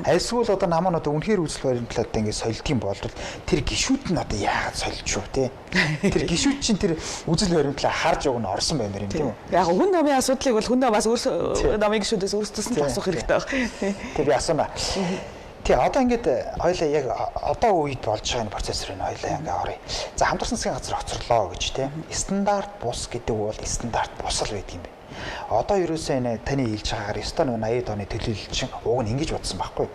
Альсгүй л одоо нам нь одоо үнэхээр үзэл баримтлаад ингээд солилдгийн болвол тэр гişүүд нь одоо яагаад солилж юу те? Тэр гişүүд чинь тэр үзэл баримтлаа харж уг нь орсон байна юм тийм үү? Яг хүн намын асуудлыг бол хүн намаас өөрс намын гişүүдээс өөрсдөөс нь асуух хэрэгтэй байх. Тэг би асууна. Тий, одоо ингээд хоёлаа яг одоо үед болж байгаа энэ процессор энэ хоёлаа ингээ оръё. За хамтарсан засгийн газар хоцорлоо гэж тий. Стандарт бус гэдэг бол стандарт бус л байдаг юм байна. Одоо ерөөсөө энэ таны хэлж байгаагаар ёстой нөгөө 80 оны төлөөлөл чинь уг нь ингэж бодсон байхгүй.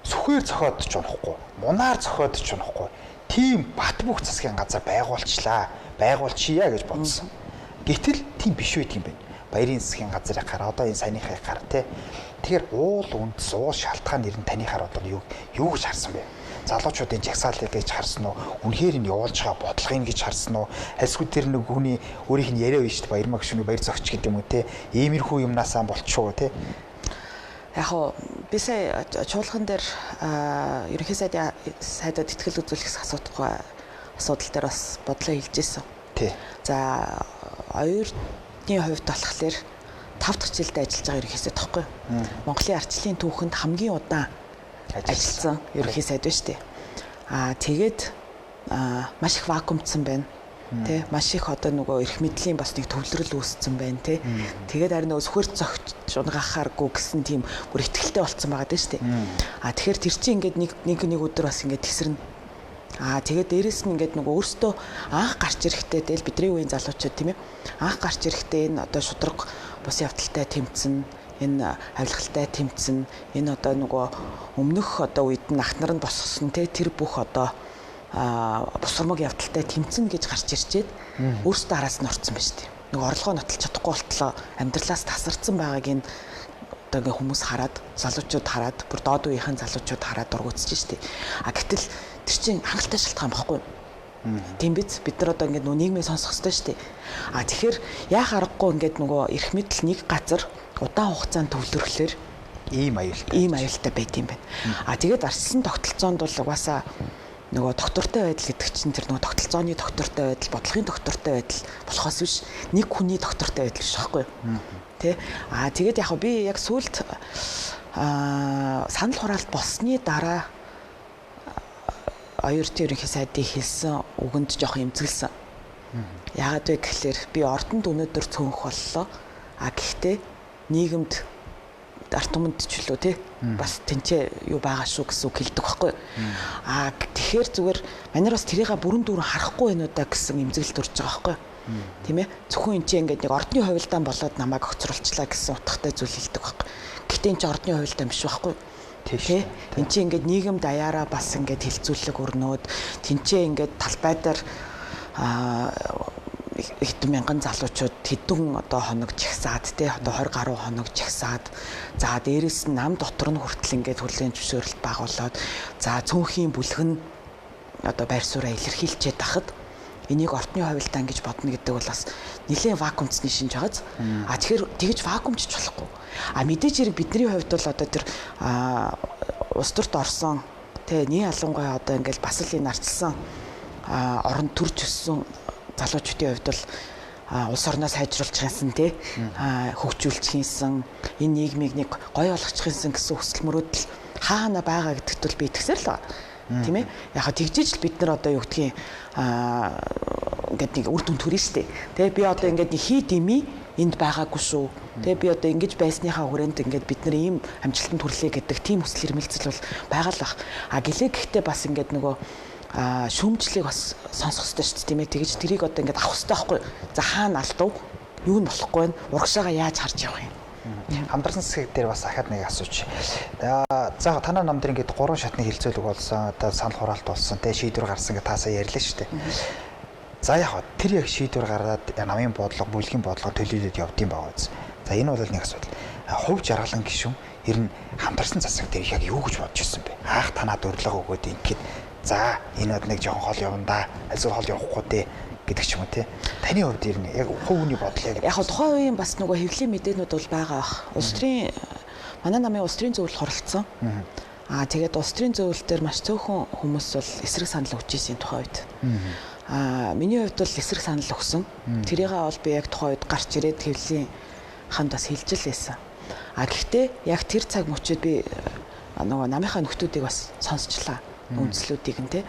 Сүхээр зохиод ч унахгүй, мунаар зохиод ч унахгүй. Тийм бат бөх засгийн газар байгуулчлаа, байгуулчия гэж бодсон. Гэтэл тийм биш байдаг юм байна. Баярын засгийн газрыг гар одоо энэ саяныхыг гар тий. Тэгэхээр уул үндэс, уул шалтгаан нэр нь таныхаар одоо юу гэж харсан бэ? Залуучуудын жагсаалыг гэж харсан уу? Үнэхээр нь явуулж байгаа бодлогыг гэж харсан уу? Альсгүй тэр нэг хүний өөрийнх нь яриа биш дээ, баярмаа гүшүүний баяр зогч гэдэг юм уу те? Иймэрхүү юмнасаа болчихоо те? Яг уу би сая чуулган дээр ерөнхий сайдад итгэл үзүүлэх асуудалгүй асуудал дээр бас бодлоо хэлж ирсэн. Тий. За оюутны хувьд болохоор 5 дахь жилдээ ажиллаж байгаа ерөнхий сайд тахгүй. Монголын ардчлалын түүхэнд хамгийн удаан ажилласан ерөнхий сайд байна шүү дээ. Аа тэгээд маш их вакуумдсан байна. Тэ маш их одоо нөгөө эрх мэдлийн бас нэг төвлөрөл үүссэн байна тэ. Тэгээд харин нөгөө сүхэр зогч унгахааргүй гэсэн тийм бүр ихтгэлтэй болцсон байгаа даа шүү дээ. Аа тэгэхээр тэр чинь ингээд нэг нэг өдөр бас ингээд тесрэнэ. Аа тэгээд дээрэс нь ингээд нөгөө өөртөө анх гарч ирэхдээ тэгэл бидний үеийн залуучууд тийм ээ. Анх гарч ирэхдээ энэ одоо шудраг бус явдалтай тэмцэн, энэ авилгалтай тэмцэн, энэ одоо нөгөө өмнөх одоо үед нь ах нар нь босгосон те тэр бүх одоо бусармаг явдалтай тэмцэн гэж гарч ирчээд өөрсдөө араас нь орцсон байж тээ. Нөгөө орлогоо нотолж чадахгүй болтлоо амьдралаас тасарсан байгааг энэ одоо ингээ хүмүүс хараад, залуучууд хараад, бүр доод үеийнхэн залуучууд хараад дургуутсаж штэ. А гэтэл тэр чинь хангалттай шалтгаан баггүй. Тийм биз? Бид нар одоо ингээд нөгөө нийгмийг сонсох ёстой шүү дээ. А тэгэхээр яах аргагүй ингээд нөгөө эрх мэдэл нэг газар удаан хугацаанд төвлөрөхлөөр ийм аюултай. Ийм аюултай байт юм байна. А тэгээд арчилсан тогтолцоонд бол угаасаа нөгөө доктортой байдал гэдэг чинь тэр нөгөө тогтолцооны доктортой байдал, бодлогын доктортой байдал болохоос биш нэг хүний доктортой байдал биш байхгүй юу? Тэ? А тэгээд яг би яг сүүлд санал хураалт болсны дараа оюутны ерөнхий сайдын хэлсэн үгэнд жоох эмзэглсэн. Яагаад вэ гэхлээр би ордонд өнөөдөр цөөнх боллоо. А гэхдээ нийгэмд ард түмэнд ч лөө тий бас тэнцээ юу байгаа шүү гэсэн үг хэлдэг байхгүй. А тэгэхээр зүгээр манайр бас тэрийг бүрэн дүүрэн харахгүй байна уу да гэсэн эмзэглэл төрж байгаа байхгүй. Тийм ээ. Зөвхөн энэ чинь ингээд нэг ордны хувилдаан болоод намайг огцруулчлаа гэсэн утгатай зүйл хэлдэг байхгүй. Гэхдээ энэ чинь ордны хувилдаан биш байхгүй. Тэ. Энд чинь ингээд нийгэм даяараа бас ингээд хилцүүлэг өрнөөд тэнцээ ингээд талбай дээр хэдэн мянган залуучууд хэдэн одоо хоног жагсаад тэ одоо 20 гаруй хоног жагсаад за дээрэс нь нам дотор нь хүртэл ингээд хүлээн зөвшөөрөлт байгуулад за цөөнхийн бүлэг нь одоо байр сууриа илэрхийлчээд тахад энийг ордны хувилдаан гэж бодно гэдэг бол бас нэлээд вакуумцны шинж байгааз. А тэгэхээр тэгж вакуумчж болохгүй. А мэдээж хэрэг бидний хувьд бол одоо тэр улс төрт орсон тэ нэг ялангуяа одоо ингээл бас л энэ арчилсан оронд төрж өссөн залуучуудын хувьд бол улс орноо сайжруулах юмсан тий хөгжүүлчих юмсан энэ нийгмийг нэг гоё болгочих юмсан гэсэн хүсэл мөрөөдөл хаана байгаа гэдэгт бол би итгэсээр л байгаа. Тийм ээ. Яг ха тэгжиж л бид нар одоо юу гэдгийг ингээд нэг үр дүн төрнө штэ. Тэ би одоо ингээд нэг хий дими энд байгаагүй шүү. Тэ би одоо ингэж байсныхаа хүрээнд ингээд бид нар ийм амжилтанд хүрлээ гэдэг тийм хүсэл эрмэлзэл бол байгаа л бах. А гэлээ гэхдээ бас ингээд нөгөө шүүмжлийг бас сонсох хэрэгтэй шүү дээ, тийм ээ. Тэгэж тэрийг одоо ингээд авах хэрэгтэй байхгүй. За хаана алдав? Юу нь болохгүй вэ? Урагшаага яаж харж явах юм? Хамдарсан засаг дээр бас ахаад нэг асууч. За танаа нам дээр ингээд 3 шатны хилцүүлэг болсон, одоо санал хураалт болсон, тэ шийдвэр гарсан гэж таасаа ярьлаа шүү дээ. За яг тэр яг шийдвэр гаргаад намын бодлого, бүлгийн бодлого төлөөлөд явдсан байгаа биз. За энэ бол нэг асуудал. Хувь жаргалан гишүүн ер нь хамтарсан засаг дээр яг юу гэж бодож ирсэн бэ? Анх танаад урилга өгөөд ингээд за энэ бод нэг жоохон хол явна да. Эсвэл хол явахгүй дээ гэдэг ч юм уу те. Таны хувьд ер нь яг хувь хүний бодол яг яг тухайн үеийн бас нөгөө хэвлэлийн мэдээнүүд бол байгаа бах. Улс төрийн манай намын улс төрийн зөвлөл хуралдсан. Аа тэгээд улс төрийн зөвлөл дээр маш цөөхөн хүмүүс бол эсрэг санал өгч ирсэн тухайн үед. Аа миний хувьд бол эсрэг санал өгсөн. Тэрийг бол би яг тухайн үед гарч ирээд хэвлэлийн хамт бас хэлж л байсан. А гэхдээ яг тэр цаг мөчид би нөгөө намынхаа нөхдүүдийг бас сонсчлаа. Үндслүүдийг нь тий.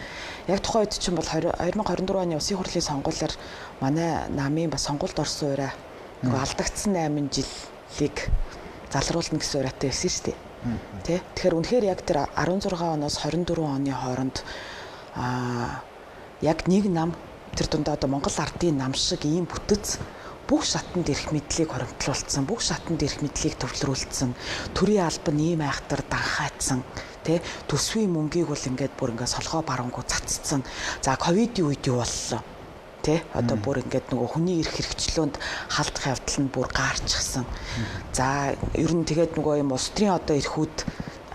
Яг тухайн үед чинь бол 2024 оны улсын хурлын сонгуулиар манай намын бас сонгуульд орсон ураа нөгөө алдагдсан 8 жилийг залруулна гэсэн ураатай байсан шүү дээ. Тэ. Тэгэхээр үнэхээр яг тэр 16 оноос 24 оны хооронд яг нэг нам тэр дундаа одоо Монгол ардын нам шиг ийм бүтэц бүх шатанд эрх мэдлийг хоримтлуулсан, бүх шатанд эрх мэдлийг төвлөрүүлсэн, төрийн албан ийм айхтар данхаацсан, тэ төсвийн мөнгийг бол ингээд бүр ингээд солгоо барангуу цацсан. За ковидын үед юу боллоо? Тэ одоо бүр ингээд нөгөө хүний эрх хэрэгчлөөнд халдах явдал нь бүр гаарчихсан. За ер нь тэгээд нөгөө юм улс төрийн одоо эрхүүд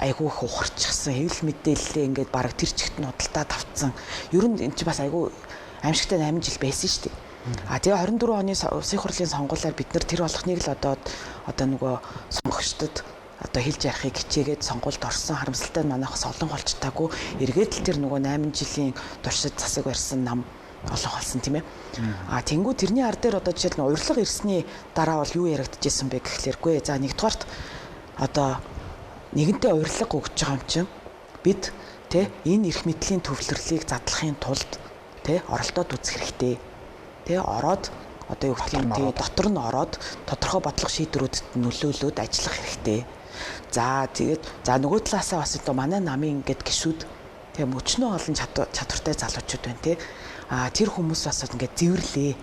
айгүй их ухарчихсан, хэвлэл мэдээлэлээ ингээд бараг тэр чигт нь худалдаа тавцсан. Ер нь эн чинь бас айгүй аимшигтай 8 жил байсан шүү дээ. А тэгээ 24 оны улсын хурлын сонгуулиар бид нар тэр болгохныг л одоо нөгөө сонгогчдод одоо хэлж ярихыг хичээгээд сонгуульд орсон. Харамсалтай нь манайхас олон холчтаагүй эргээд л тэр нөгөө 8 жилийн туршид засаг барьсан нам олон холсон тийм ээ. А тэнгуү тэрний ар дээр одоо жишээл нь урилга ирсний дараа бол юу яригдчихсэн бэ гэхлээргүй. За нэгдүгээрт одоо нэгэнтээ урилга өгч байгаа юм чинь бид тэ энэ эрх мэдлийн төвлөрлийг задлахын тулд тэ оролдоод үзэх хэрэгтэй. Тэ ороод одоо юу гэх юм тэ дотор нь ороод тодорхой бодлого шийдвэрүүдэд нөлөөлөөд ажиллах хэрэгтэй. За тэгээд за нөгөө талаасаа бас одоо манай намын ингээд гишүүд тэ мөчнөө олон чадвартай залуучууд байна тэ. А тэр хүмүүс бас ингээд зэвэрлээ.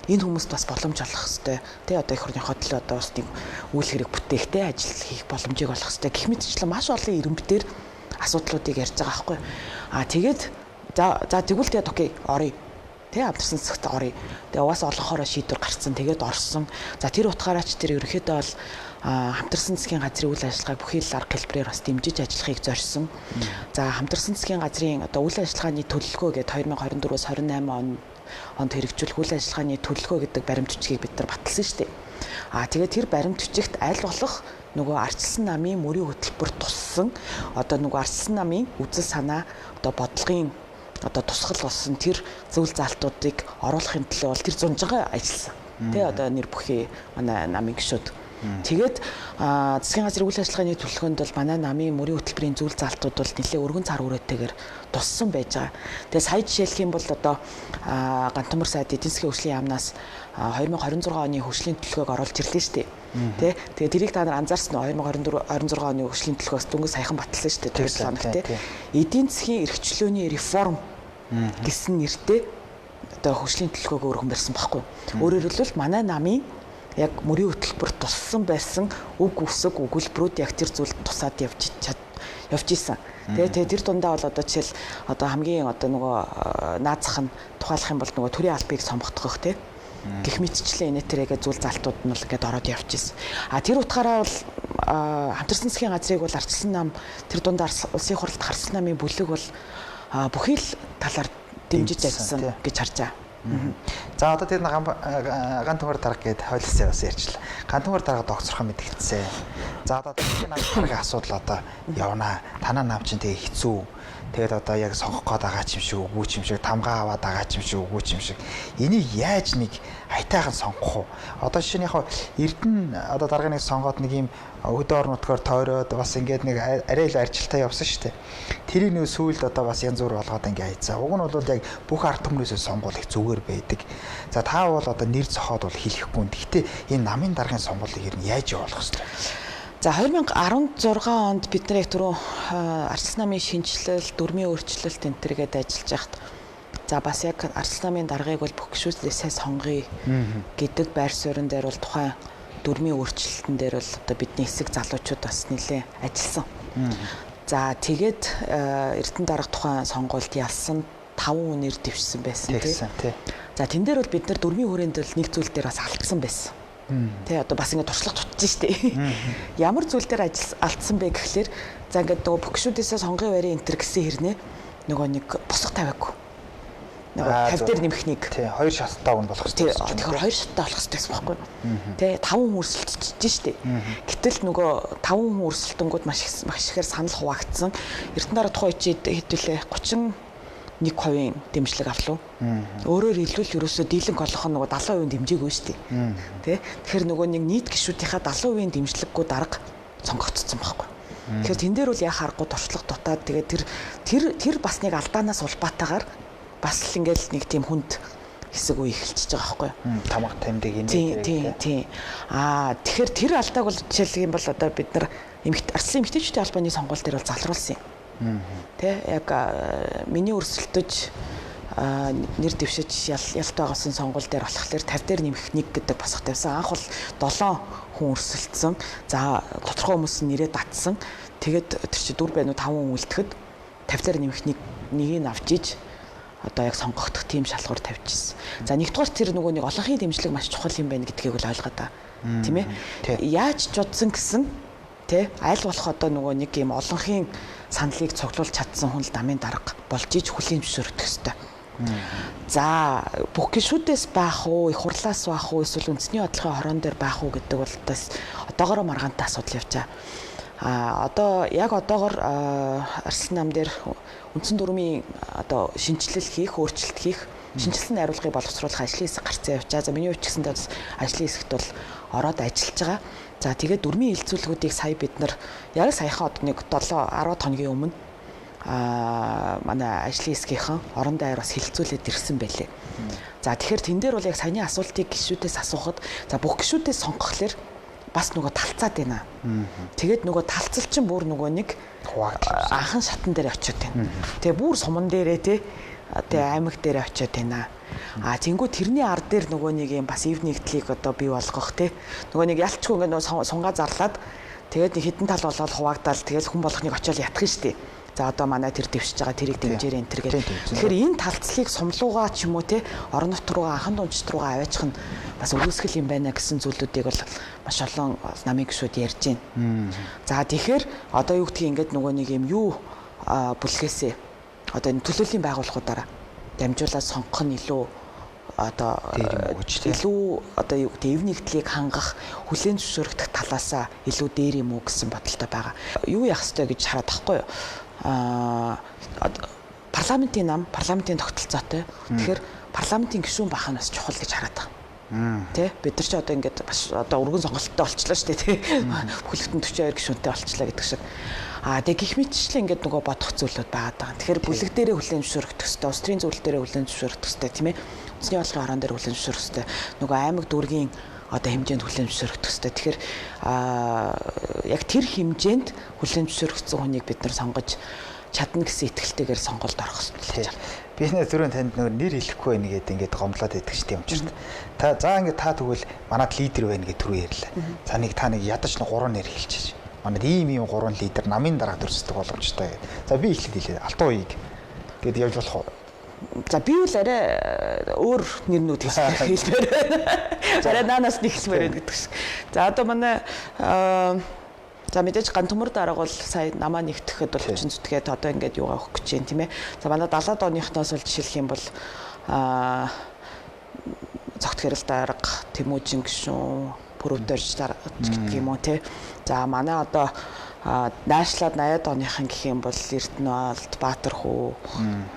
Энэ хүмүүст бас боломж олох хэрэгтэй. Тэ одоо их хурлын хөдөл одоо бас нэг үйл хэрэг бүтээхтэй ажил хийх боломжийг олох хэрэгтэй. Гэх мэтчлэн маш олон ирэмбтэр асуудлуудыг ярьж байгаа байхгүй. А тэгээд за тэгвэл тэгээд окей оръё. Тэ хамтарсан засагт оръё. Тэгээ угаасаа олонхороо шийдвэр гарцсан. Тэгээд орсон. За тэр утгаараа ч тэр ерөнхийдөө бол хамтарсан засгийн газрын үйл ажиллагааг бүхий л арга хэлбэрээр бас дэмжиж ажиллахыг зорьсон. За хамтарсан засгийн газрын одоо үйл ажиллагааны төлөвлөгөө гэдэг 2024-өөс 28 онд хэрэгжүүлэх үйл ажиллагааны төлөвлөгөө гэдэг баримт бичгийг бид нар баталсан шүү дээ. Тэгээд тэр баримт бичигт аль болох нөгөө арчилсан намын мөрийн хөтөлбөр туссан одоо нөгөө арчилсан намын үзэл санаа одоо бодлогын одоо тусгал болсон тэр зөвл заалтуудыг оруулахын төлөө бол тэр зунжгаа ажилласан. Тэ одоо нэр бүхий манай намын гишүүд. Тэгээд засгийн газрын үйл ажиллагааны төлөвлөгөөнд бол манай намын мөрийн хөтөлбөрийн зөвл заалтууд бол нэлээд өргөн цар хүрээтэйгээр туссан байж байгаа. Тэгээд сая жишээлх юм бол одоо Гантумар сайд эдийн засгийн хөгжлийн яамнаас 2026 оны хөгжлийн төлөвлөгөөг оруулж ирлээ шүү дээ. Тэ тэгээд тэрийг та нар анзаарсан уу? 2024 26 оны хөгжлийн төлөвлөгөөс дөнгөж саяхан баталсан шүү дээ. Тэр 7 хоногт тэ. Эдийн засгийн эрх чөлөөний реформ гэсэн нэртэй одоо хөгжлийн төлөвлөгөөг өргөн барьсан байхгүй. Өөрөөр хэлбэл манай намын яг мөрийн хөтөлбөр туссан байсан үг үсэг өгүүлбэрүүд яг тэр зүйлд тусаад явж исэн. Тэгээ тэр дундаа бол одоо жишээл одоо хамгийн одоо нөгөө наазах нь тухайлах юм бол нөгөө төрийн албыг сонгохдох тий гэх мэтчлэн энэ тэрэгээ зүйл залтууд нь бол ингээд ороод явж исэн. А тэр утгаараа бол хамтарсан засгийн газрыг бол арчилсан нам тэр дундаа улсын хурлд гарсан намын бүлэг бол бүхий л талаар дэмжиж ажилласан гэж харж байгаа. За одоо тэр Гантумар дарга гээд хойлосоо бас ярьчлаа. Гантумар дарга догцорхон мэдгдсэн. За одоо намын даргын асуудал одоо явнаа. Танаа нам чинь тэгээ хэцүү. Тэгээд одоо яг сонгох гээд байгаа ч юм шиг үгүй ч юм шиг, тамгаа аваад байгаа ч юм шиг үгүй ч юм шиг. Энийг яаж нэг хайтайхан сонгох уу? Одоо жишээ нь яг Эрдэнэ одоо даргын нэг сонгоод нэг юм хөдөө орон нутгаар тойроод бас ингээд нэг арай л аржилтаа явсан шүү дээ. Тэрийг нэг сүүлд одоо бас янз бүр болгоод ингээд хайцаа. Уг нь бол яг бүх ард түмнээсээ сонгуулах зүгээр байдаг. За та бол одоо нэр зохиод бол хэлэхгүй. Гэхдээ энэ намын даргын сонгуулийг ер нь яаж явуулах вэ? За 2016 онд бид нар яг түрүү арчилсан намын шинэчлэл, дүрмийн өөрчлөлт энэ төр гээд ажиллаж байхад за бас яг арчилсан намын даргаыг бол бүх гишүүдээсээ сонгоё гэдэг байр суурин дээр бол тухайн дүрмийн өөрчлөлтөн дээр бол одоо бидний хэсэг залуучууд бас нэлээд ажилласан. За тэгээд Эрдэнэ дарга тухайн сонгуульд ялсан 5 хүнээр дэвшсэн байсан тий. За тэн дээр бол бид нар дүрмийн хүрээнд бол нэг зүйл дээр бас алдсан байсан. Тэ одоо бас ингэ туршлага дутж штэ. Ямар зүйл дээр ажил алдсан бэ гэхлээр за ингээд нөгөө бүх гишүүдээсээ сонгоё барийн энтер гэсэн хэрнээ нөгөө нэг босго тавиагүй. Нөгөө 50 дээр нэмэх нэг. Тий, хоёр шаттай үн болох хэрэгтэй. Тэгэхээр хоёр шаттай болох хэрэгтэй байсан байхгүй. Тэ 5 хүн өрсөлдөж штэ. Гэтэл нөгөө 5 хүн өрсөлдөнгүүд маш ихээр санал хуваагдсан. Эрдэнэ дараа тухайн үеийн хэдүүлээ 31% дэмжлэг авлаа. Өөрөөр хэлбэл ерөөсөө дийлэнх олох нь нөгөө 70% дэмжээгүй шүү дээ. Тэ? Тэгэхээр нөгөө нэг нийт гишүүдийнхаа 70% дэмжлэггүй дарга сонгогдсон байхгүй. Тэгэхээр тэн дээр бол яах аргагүй туршлага дутаад тэгээд тэр бас нэг алдаанаас улбаатаагаар бас л ингээл нэг тийм хүнд хэсэг үе эхэлчихэж байгаа байхгүй. Тамга тамдаг энэ. Тийм тийм. Аа тэгэхээр тэр алдааг бол жишээлх юм бол одоо бид нар арслан эмэгтэйчүүдийн холбооны сонгуул дээр бол залруулсан юм. Тэ яг миний өрсөлдөж нэр дэвшиж ялт байгуулсан сонгуул дээр болохоор 50 дээр нэмэх 1 гэдэг босго тавьсан. Анх бол 7 хүн өрсөлдсөн. За тодорхой хүмүүс нь нэрээ татсан. Тэгээд тэр чи 4 байна уу 5 хүн үлдэхэд 50 дээр нэмэх 1-ийг авч иж одоо яг сонгогдох тийм шалгуур тавьчихсан. За нэгдүгээр тэр нөгөө нэг олонхын дэмжлэг маш чухал юм байна гэдгийг бол ойлгоо та. Тийм ээ. Яаж ч удсан гэсэн тэ аль болох одоо нөгөө нэг юм олонхын саналыг цуглуулж чадсан хүн л намын дарга болж иж хүлээн зөвшөөрөх ёстой. За бүх гишүүдээс байх уу, их хурлаас байх уу, эсвэл үндэсний бодлогын хорон дээр байх уу гэдэг бол бас одоогороо маргаантай асуудал явж байгаа. А одоо яг одоогор Арслан нам дээр үндсэн дүрмийн одоо шинэчлэл хийх, өөрчлөлт хийх, шинэчлсэн найруулгыг боловсруулах ажлын хэсэг гарцсан явж байгаа. За миний хувьд ч гэсэндээ бас ажлын хэсэгт бол ороод ажиллаж байгаа. За тэгээд дүрмийн хилцүүлгүүдийг сая бид нар яг саяхан одоо нэг 7 10 хоногийн өмнө манай ажлын хэсгийнхэн орон дайр бас хилцүүлээд ирсэн байлээ. За тэгэхээр тэн дээр бол яг саяны асуултыг гишүүдээс асуухад за бүх гишүүдээс сонгохлоор бас нөгөө талцаад байна. Тэгээд нөгөө талцал чинь бүр нөгөө нэг анхан шатан дээр очиод байна. Тэгээ бүр суман дээрээ те тэгээ аймаг дээрээ очиод байна. А тэнгуү тэрний ар дээр нөгөө нэг юм бас ив нэгдлийг одоо бий болгох те. Нөгөө нэг ялчгүй ингээ нөгөө сунгаа зарлаад тэгээд нэг хідэн тал болоод хуваагдал тэгэл хүн болгоныг очиод ятах нь штеп. За одоо манай тэр дэвшиж байгаа тэрийг дэмжээрэй энэ төр гэх. Тэгэхээр энэ талцлыг сумлуугаа ч юм уу те орон нутг руугаа анхан дунджит руугаа аваачих нь бас өгөөсгөл юм байна гэсэн зүйлүүдийг бол маш олон намын гишүүд ярьж байна. За тэгэхээр одоо юу гэдгийг ингээд нөгөө нэг юм юу бүлгээсээ одоо энэ төлөөллийн байгууллагуудаараа дамжуулаад сонгох нь илүү одоо илүү одоо юу гэдэг эв нэгдлийг хангах, хүлээн зөвшөөрөгдөх талаасаа илүү дээр юм уу гэсэн бодолтой байгаа. Юу яах ёстой гэж хараад тахгүй юу? Парламентын нам, парламентын тогтолцоотой. Тэгэхээр парламентын гишүүн байх нь бас чухал гэж хараад байгаа. Тэ бид нар ч одоо ингээд бас одоо өргөн сонголттой болчлоо шүү дээ тий. Бүхэлдэн 42 гишүүнтэй болчлоо гэдэг шиг. Аа тэгээ гих мэтчлэн ингээд нөгөө бодох зүйлүүд байгаа даа. Тэгэхээр бүлэг дээрээ хүлээн зөвшөөрөгдөх ёстой, улс төрийн зөвлөл дээрээ хүлээн зөвшөөрөгдөх ёстой тийм ээ. Үндэсний бодлогын хорон дээр хүлээн зөвшөөрөх ёстой. Нөгөө аймаг дүүргийн одоо хэмжээнд хүлээн зөвшөөрөгдөх ёстой. Тэгэхээр яг тэр хэмжээнд хүлээн зөвшөөрөгдсөн хүнийг бид нар сонгож чадна гэсэн итгэлтэйгээр сонголт орох ёстой гэж байна. Би нэ түрүүн танд нөгөө нэр хэлэхгүй байх нэгэд ингээд гомдлоод байдаг ч тийм учирт. Та за ингээд та тэгвэл манад лидер байна гэж түрүү ярьлаа. За нэг та нэг ядаж нэг 3 нэр хэлчихэж. Манад ийм ийм 3 лидер намын дарга дүрсдэг боломжтой гэдэг. За би эхлээд хэлээ. Алтан уяг гэд явж болох уу? За би бол арай өөр нэрнүүд хэлмээр байна. Арай наанаас нэг хэлмээр байна гэдэг шиг. За одоо манай за мэдээж Гантөмөр дарга бол сая намаа нэгтгэхэд бол хүчин зүтгээд одоо ингээд юугаа өгөх гэж байна тийм ээ. За манай 70-аад оныхноос бол жишээлх юм бол Цогт хэрэл дарга, Тэмүүжин гишүүн, Пүрүвдэрж дарга гэдэг юм уу тий. За манай одоо наашлаад 80-аад оныхан гэх юм бол Эрдэнэбалд, Баатархүү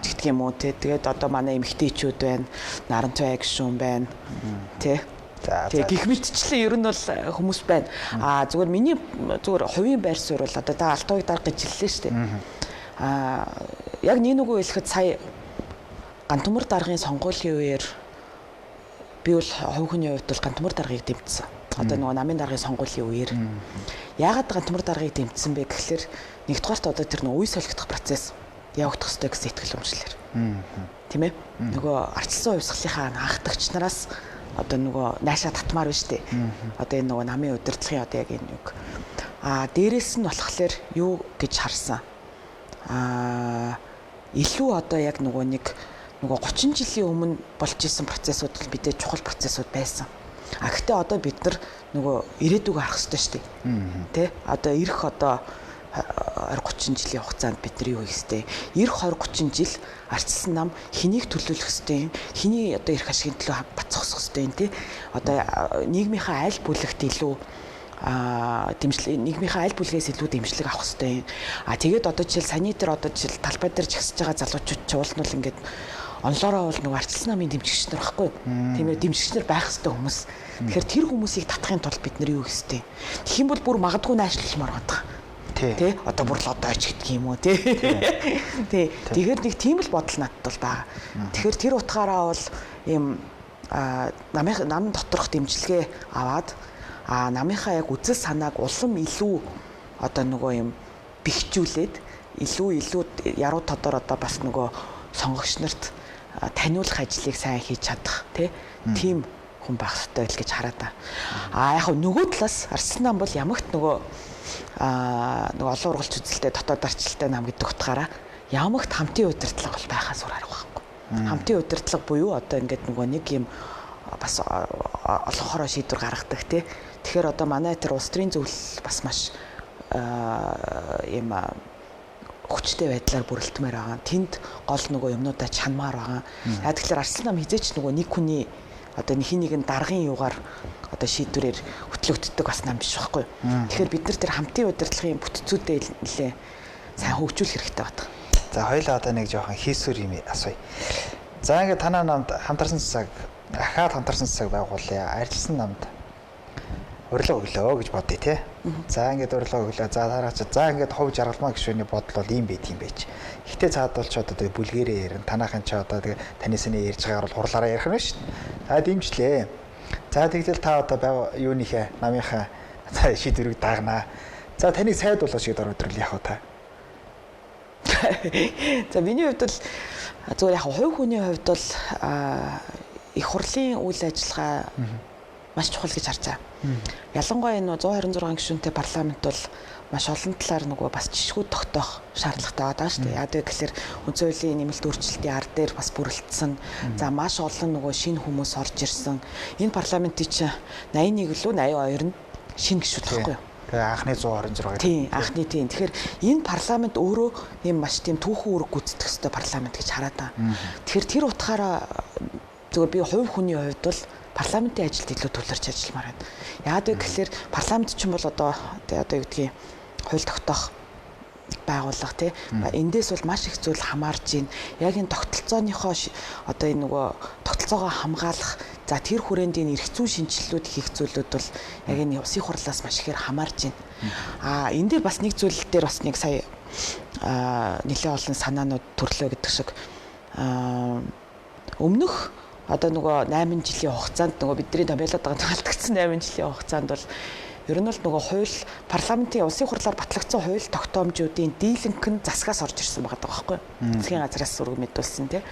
гэдэг юм уу тий. Тэгээд одоо манай эмэгтэйчүүд байна, Нарантвай гишүүн байна тий. Тэгээ гих мэтчлэн ер нь бол хүмүүс байна. Аа зүгээр миний зүгээр хувийн байр суурь бол одоо та Алтан уяг дарга гэж хэллээ шүү дээ. Аа яг нэг нүгөө хэлэхэд сая Гантөмөр даргын сонгуулийн үеэр би бол хувь хүний хувьд бол Гантөмөр даргыг дэмжсэн. Одоо нөгөө намын даргын сонгуулийн үеэр. Яагаад Гантөмөр даргыг дэмжсэн бэ гэхлээр нэгдүгээрт одоо тэр нөгөө үе солигдох процесс явагдах ёстой гэсэн итгэл үнэмшлэр. Тийм ээ? Нөгөө арчилсан хувьсгалынхаа анхдагч нараас одоо нөгөө наашаа татмаар байна шүү дээ. Одоо энэ нөгөө намын удирдлагын одоо яг энэ юг. Аа дээрэс нь болохоор юу гэж харсан. Аа илүү одоо яг нөгөө нэг нөгөө 30 жилийн өмнө болж исэн процессууд бол мэдээ чухал процессууд байсан. А гэхдээ одоо бид нар нөгөө ирээдүг харах ёстой шүү дээ. Тэ? Одоо ирэх одоо 20 30 жилийн хугацаанд бид нар юу хийх ёстой? Ирэх 20 30 жил арчилсан нам хэнийг төлөөлөх ёстой юм? Хэний одоо эрх ашигын төлөө бацсах ёстой юм тий? Одоо нийгмийнхаа аль бүлэгт илүү дэмжлэг, нийгмийнхаа аль бүлгээс илүү дэмжлэг авах ёстой юм? А тэгээд одоо жишээл саяны тэр одоо жишээл талбай дээр жагсаж байгаа залуучууд ч уул нь бол ингээд онлоороо бол нөгөө арчилсан намын дэмжигч нар байхгүй юу? Тийм ээ, дэмжигч нар байх ёстой хүмүүс. Тэгэхээр тэр хүмүүсийг татахын тулд бид нар юу хийх ёстой? Тэгэх юм бол бүр магадгүй найшламар байгаа. Тэ одоо бүр л одоо оч гэдэг юм уу тий. Тий. Тэгэхээр нэг тийм л бодол надад бол байгаа. Тэгэхээр тэр утгаараа бол ийм намын нам доторх дэмжлэгээ аваад намынхаа яг үзэл санааг улам илүү одоо нөгөө юм бэхжүүлээд илүү яруу тодор одоо бас нөгөө сонгогч нарт таниулах ажлыг сайн хийж чадах тий. Тийм хүн байх ёстой л гэж хараад байна. А яг нөгөө талаас арчилсан нам бол ямагт нөгөө нөгөө олон ургалч үзэлтэй дотоод арчилтай нам гэдэг утгаараа ямагт хамтын удирдлага бол байхаас өөр арга байхгүй. Хамтын удирдлага буюу одоо ингээд нөгөө нэг юм бас олонхороо шийдвэр гаргадаг тий. Тэгэхээр одоо манай тэр улс төрийн зөвлөл бас маш юм хүчтэй байдлаар бүрэлдмээр байгаа. Тэнд гол нөгөө юмнуудаа чанмаар байгаа. Яг тэгэхээр арчилсан нам хизээч нөгөө нэг хүний одоо хин нэгэн даргын юугаар одоо шийдвэрээр хөтлөгддөг бас нам биш байхгүй. Тэгэхээр бид нар тэр хамтын удирдлагын бүтцүүдээ нэлээ сайн хөгжүүлэх хэрэгтэй байна. За хоёлаа одоо нэг жоохон хийсвэр юм асууя. За ингээд танаа намд хамтарсан цэцэг ахаад хамтарсан цэцэг байгуулъя. Арилсан намд урилга өглөө гэж бодъё те. За ингээд урилга өглөө. За дараа чи за ингээд хувь жаргалмаа гишүүний бодол бол ийм байт юм байж. Гэхдээ цаад бол ч одоо тэгээ бүлгэрээ ярина. Танаахан ч одоо тэгээ таны сэний ярьж байгаагаар бол хурлаараа ярих нь шүү дээ. За дэмжлээ. За тэгтэл та одоо байг юуныхээ намынхаа за шийдвэрийг дагнаа. За таныг сайд болооч гэдээ ороод ирвэл яах вэ та? За миний хувьд бол зүгээр яг хувь хүний хувьд бол их хурлын үйл ажиллагаа маш чухал гэж харж байгаа. Ялангуяа энэ 126 гишүүнтэй парламент бол маш олон талаар нөгөө бас жишгүүд тогтоох шаардлагатай байгаа шүү дээ. Яг гэхээр үндсэн хуулийн нэмэлт өөрчлөлтийн ар дээр бас бүрэлдсэн. За маш олон нөгөө шинэ хүмүүс орж ирсэн. Энэ парламентын чинь 81 лүү 82 нь шинэ гишүүд байхгүй юу? Тэгээ анхны 126. Тийм, анхны тийм. Тэгэхээр энэ парламент өөрөө ийм маш тийм түүхэн үүрэг гүйцэтгэх ёстой парламент гэж хараад байгаа. Тэгэхээр тэр утгаараа зөвхөн би хувь хүний хувьд бол парламентын ажилд илүү төвлөрч ажилламаар байна. Яагаад вэ гэхээр парламент чинь бол одоо юу гэдгийг хууль тогтоох байгууллага тий. Эндээс бол маш их зүйл хамаарж байна. Яг энэ тогтолцооныхоо одоо энэ нөгөө тогтолцоогоо хамгаалах, за тэр хүрээнд энэ эрх зүйн шинжилэлүүд хийх зүйлүүд бол яг энэ улсын хурлаас маш ихээр хамаарж байна. А энэ дээр бас нэг зүйл дээр бас нэг сая нэлээд олон санаанууд төрлөө гэдэг шиг өмнөх одоо нөгөө 8 жилийн хугацаанд нөгөө бидний томьёолоод байгаа алдагдсан 8 жилийн хугацаанд бол ер нь бол нөгөө хууль парламентын улсын хурлаар батлагдсан хууль тогтоомжуудын дийлэнх нь засгаас орж ирсэн байгаа байхгүй юу? Засгийн газраас өргө мэдүүлсэн тий.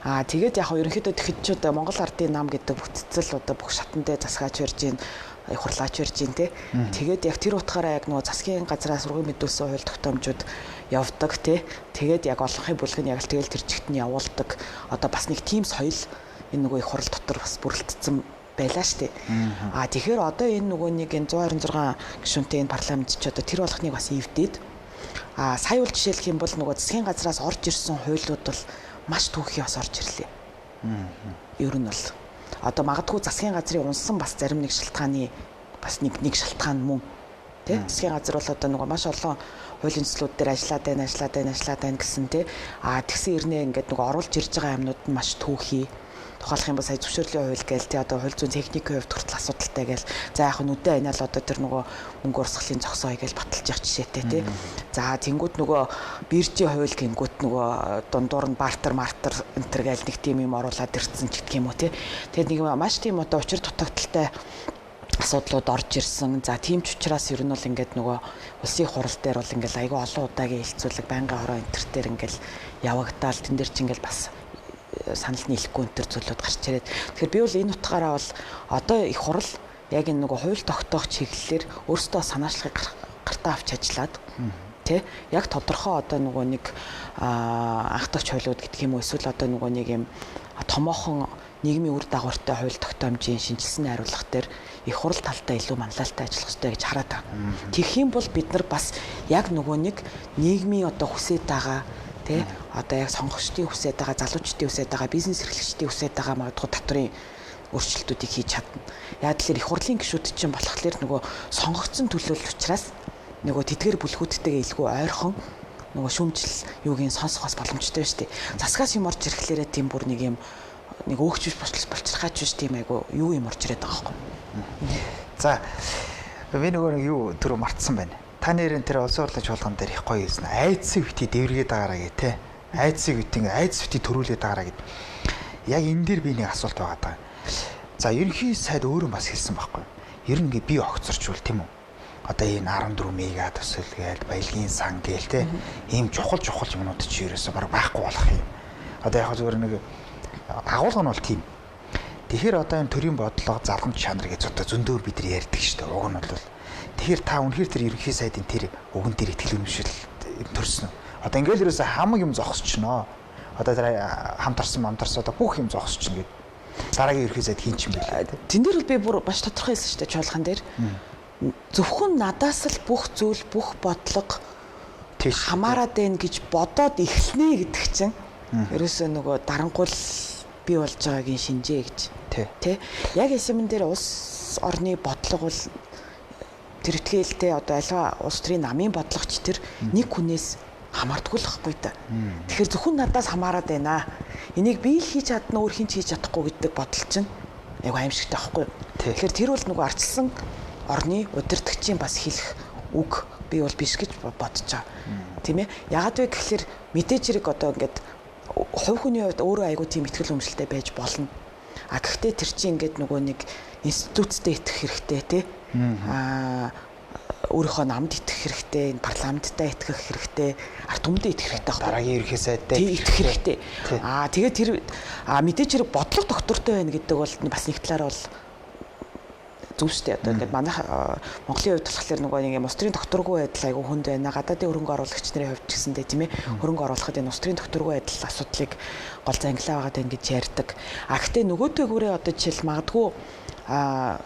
Аа тэгээд яг ерөнхийдөө тэгэхэд ч одоо Монгол Ардын нам гэдэг бүтцэл одоо бүх шатан дээр засгаач барьж гин, хурлаач барьж гин тий. Тэгээд яг тэр утгаараа яг нөгөө засгийн газраас өргө мэдүүлсэн хууль тогтоомжууд явдаг тий. Тэгээд яг олонхын бүлэг нь яг л тэгэл тэр чигт нь явуулдаг. Одоо бас нэг тийм соёл энэ нөгөө их хурал дотор бас бүрэлдсэн байлаа штэ. Аа тэгэхээр одоо энэ нөгөө нэг энэ 126 гишүүнтэй энэ парламент ч одоо тэр болгоныг бас эвдээд аа сая бол жишээлх юм бол нөгөө засгийн газраас орж ирсэн хуулиуд бол маш түүхий бас орж ирлээ. Ер нь бол одоо магадгүй засгийн газрын унсан бас зарим нэг шалтгааны бас нэг шалтгаан мөн. Тэ? Засгийн газар бол одоо нөгөө маш олон хуулийн төслүүд дээр ажиллаад байна гэсэн тэ. Аа тэгсэн ирнэ ингээд нөгөө оруулж ирж байгаа юмнууд нь маш түүхий. Тухайлах юм бол сая зөвшөөрлийн хууль гээл тий одоо хууль зүйн техникийн хувьд хүртэл асуудалтай гээл. За яг нүдэ анаал одоо тэр нөгөө мөнгө урсгалын зогсоё гээл баталж явах жишээтэй тий. За тэнгууд нөгөө биржийн хууль гингүүт нөгөө дундуур нь бартер мартер энэ төр гээл нэг тийм юм оруулаад ирсэн ч гэх юм уу тий. Тэгээд нэг маш тийм одоо учир дутагдaltaй асуудлууд орж ирсэн. За тийм ч учраас ер нь бол ингээд нөгөө улсын хурал дээр бол ингээд айгүй олон удаагийн хэлцүүлэг байнгын хороо энэ төр дээр ингээд явагдаал тэн дээр ч ингээд бас санал нийлэхгүй энэ төр зүйлүүд гарч ирээд. Тэгэхээр би бол энэ утгаараа бол одоо их хурал яг энэ нөгөө хууль тогтоох чиглэлээр өөрсдөө санаачлагыг гартаа авч ажиллаад тий яг тодорхой одоо нөгөө нэг анхдагч хуулиуд гэдэг юм уу эсвэл одоо нөгөө нэг юм томоохон нийгмийн үр дагавартай хууль тогтоомжийн шинжилсэн найруулга дээр их хурал талтай илүү манлайлалтай ажиллах хэрэгтэй гэж хараад байна. Тэгэх юм бол бид нар бас яг нөгөө нэг нийгмийн одоо хүсээд байгаа тий одоо яг сонгогчдын хүсээд байгаа, залуучдын хүсээд байгаа, бизнес эрхлэгчдийн хүсээд байгаа магадгүй татврын өөрчлөлтүүдийг хийж чадна. Яг л их хурлын гишүүд чинь болохоор нөгөө сонгогдсон төлөөлөл учраас нөгөө тэдгээр бүлгүүдтэйгээ илүү ойрхон нөгөө шүүмжил юугийн сонсох бас боломжтой шүү дээ. Засгаас юм орж ирэхлээрээ тийм бүр нэг юм нэг өөгч биш болчирхаач биш тийм айгу юу юм орж ирээд байгаа байхгүй. За би нөгөө нэг юу түрүү мартсан байна. Та нэрэн тэр улсын хурлын чуулган дээр их гоё хэлсэн. Айдсыг бити дэвргээд байгаараа гэ тэ. Айдсыг бити ингээ айдс бити төрүүлээд байгаараа гэд. Яг энэ дээр би нэг асуулт байгаа даа. За ерөнхий сайд өөрөө бас хэлсэн байхгүй. Ер нь ингээ би огцорчвол тийм үү? Одоо энэ 14 мега төсөл гээл баялагын сан гээл тэ. Ийм чухал юмнууд чи ерөөсөө баг байхгүй болох юм. Одоо яг зүгээр нэг агуулга нь бол тийм. Тэгэхээр одоо энэ төрийн бодлого, залгамж чанар гэж одоо зөндөөр бид нар ярьдаг шүү дээ. Уг нь бол тэгэхээр та үнэхээр тэр ерөнхий сайдын тэр үгэн дээр итгэл үнэмшил төрсөн үү? Одоо ингээл ерөөсөө хамаг юм зогсчихноо. Одоо тэр хамтарсан мамтарсан одоо бүх юм зогсчихно гэд. Дараагийн ерөнхий сайд хин ч юм бэлээ. Тэн дээр бол би бүр маш тодорхой хэлсэн шүү дээ чуулган дээр. Зөвхөн надаас л бүх зүйл, бүх бодлого хамаарад байна гэж бодоод эхэлнэ гэдэг чинь ерөөсөө нөгөө дарангуул бий болж байгаагийн шинжээ гэж. Тэ. Яг эсэмэн дээр улс орны бодлого бол тэр итгэлтэй одоо альва улс төрийн намын бодлогоч тэр нэг хүнээс хамаардаггүй л байхгүй та. Тэгэхээр зөвхөн надаас хамаарад байна. Энийг би л хийж чадна, өөр хэн ч хийж чадахгүй гэдэг бодол чинь айгу аимшигтай байхгүй. Тэгэхээр тэр бол нөгөө арчилсан орны удирдагчийн бас хэлэх үг би бол биш гэж бодож байгаа. Тийм ээ. Ягаад вэ гэхэлэр мэдээж хэрэг одоо ингээд хувь хүний хувьд өөрөө айгу тийм итгэл үнэмшилтэй байж болно. А гэхдээ тэр чинь ингээд нөгөө нэг институцтэй итгэх хэрэгтэй тий. Аа өөрийнхөө намд итгэх хэрэгтэй, энэ парламенттай итгэх хэрэгтэй, ард түмэндээ итгэх хэрэгтэй байхгүй. Дараагийн ерөнхий сайдтай итгэх хэрэгтэй. Аа тэгээд тэр мэдээж хэрэг бодлого доктортой байна гэдэг бол бас нэг талаар бол Зөв шүү дээ. Одоо ингээд манай Монголын хувьд болохоор нөгөө нэг юм улс төрийн докторгүй байдал айгүй хүнд байна. Гадаадын хөрөнгө оруулагч нарын хувьд ч гэсэндээ тийм ээ хөрөнгө оруулахад энэ улс төрийн докторгүй байдал асуудлыг гол зангилаа байгаад байна гэж ярьдаг. А гэхдээ нөгөөтэйгүүрээ одоо жишээл магадгүй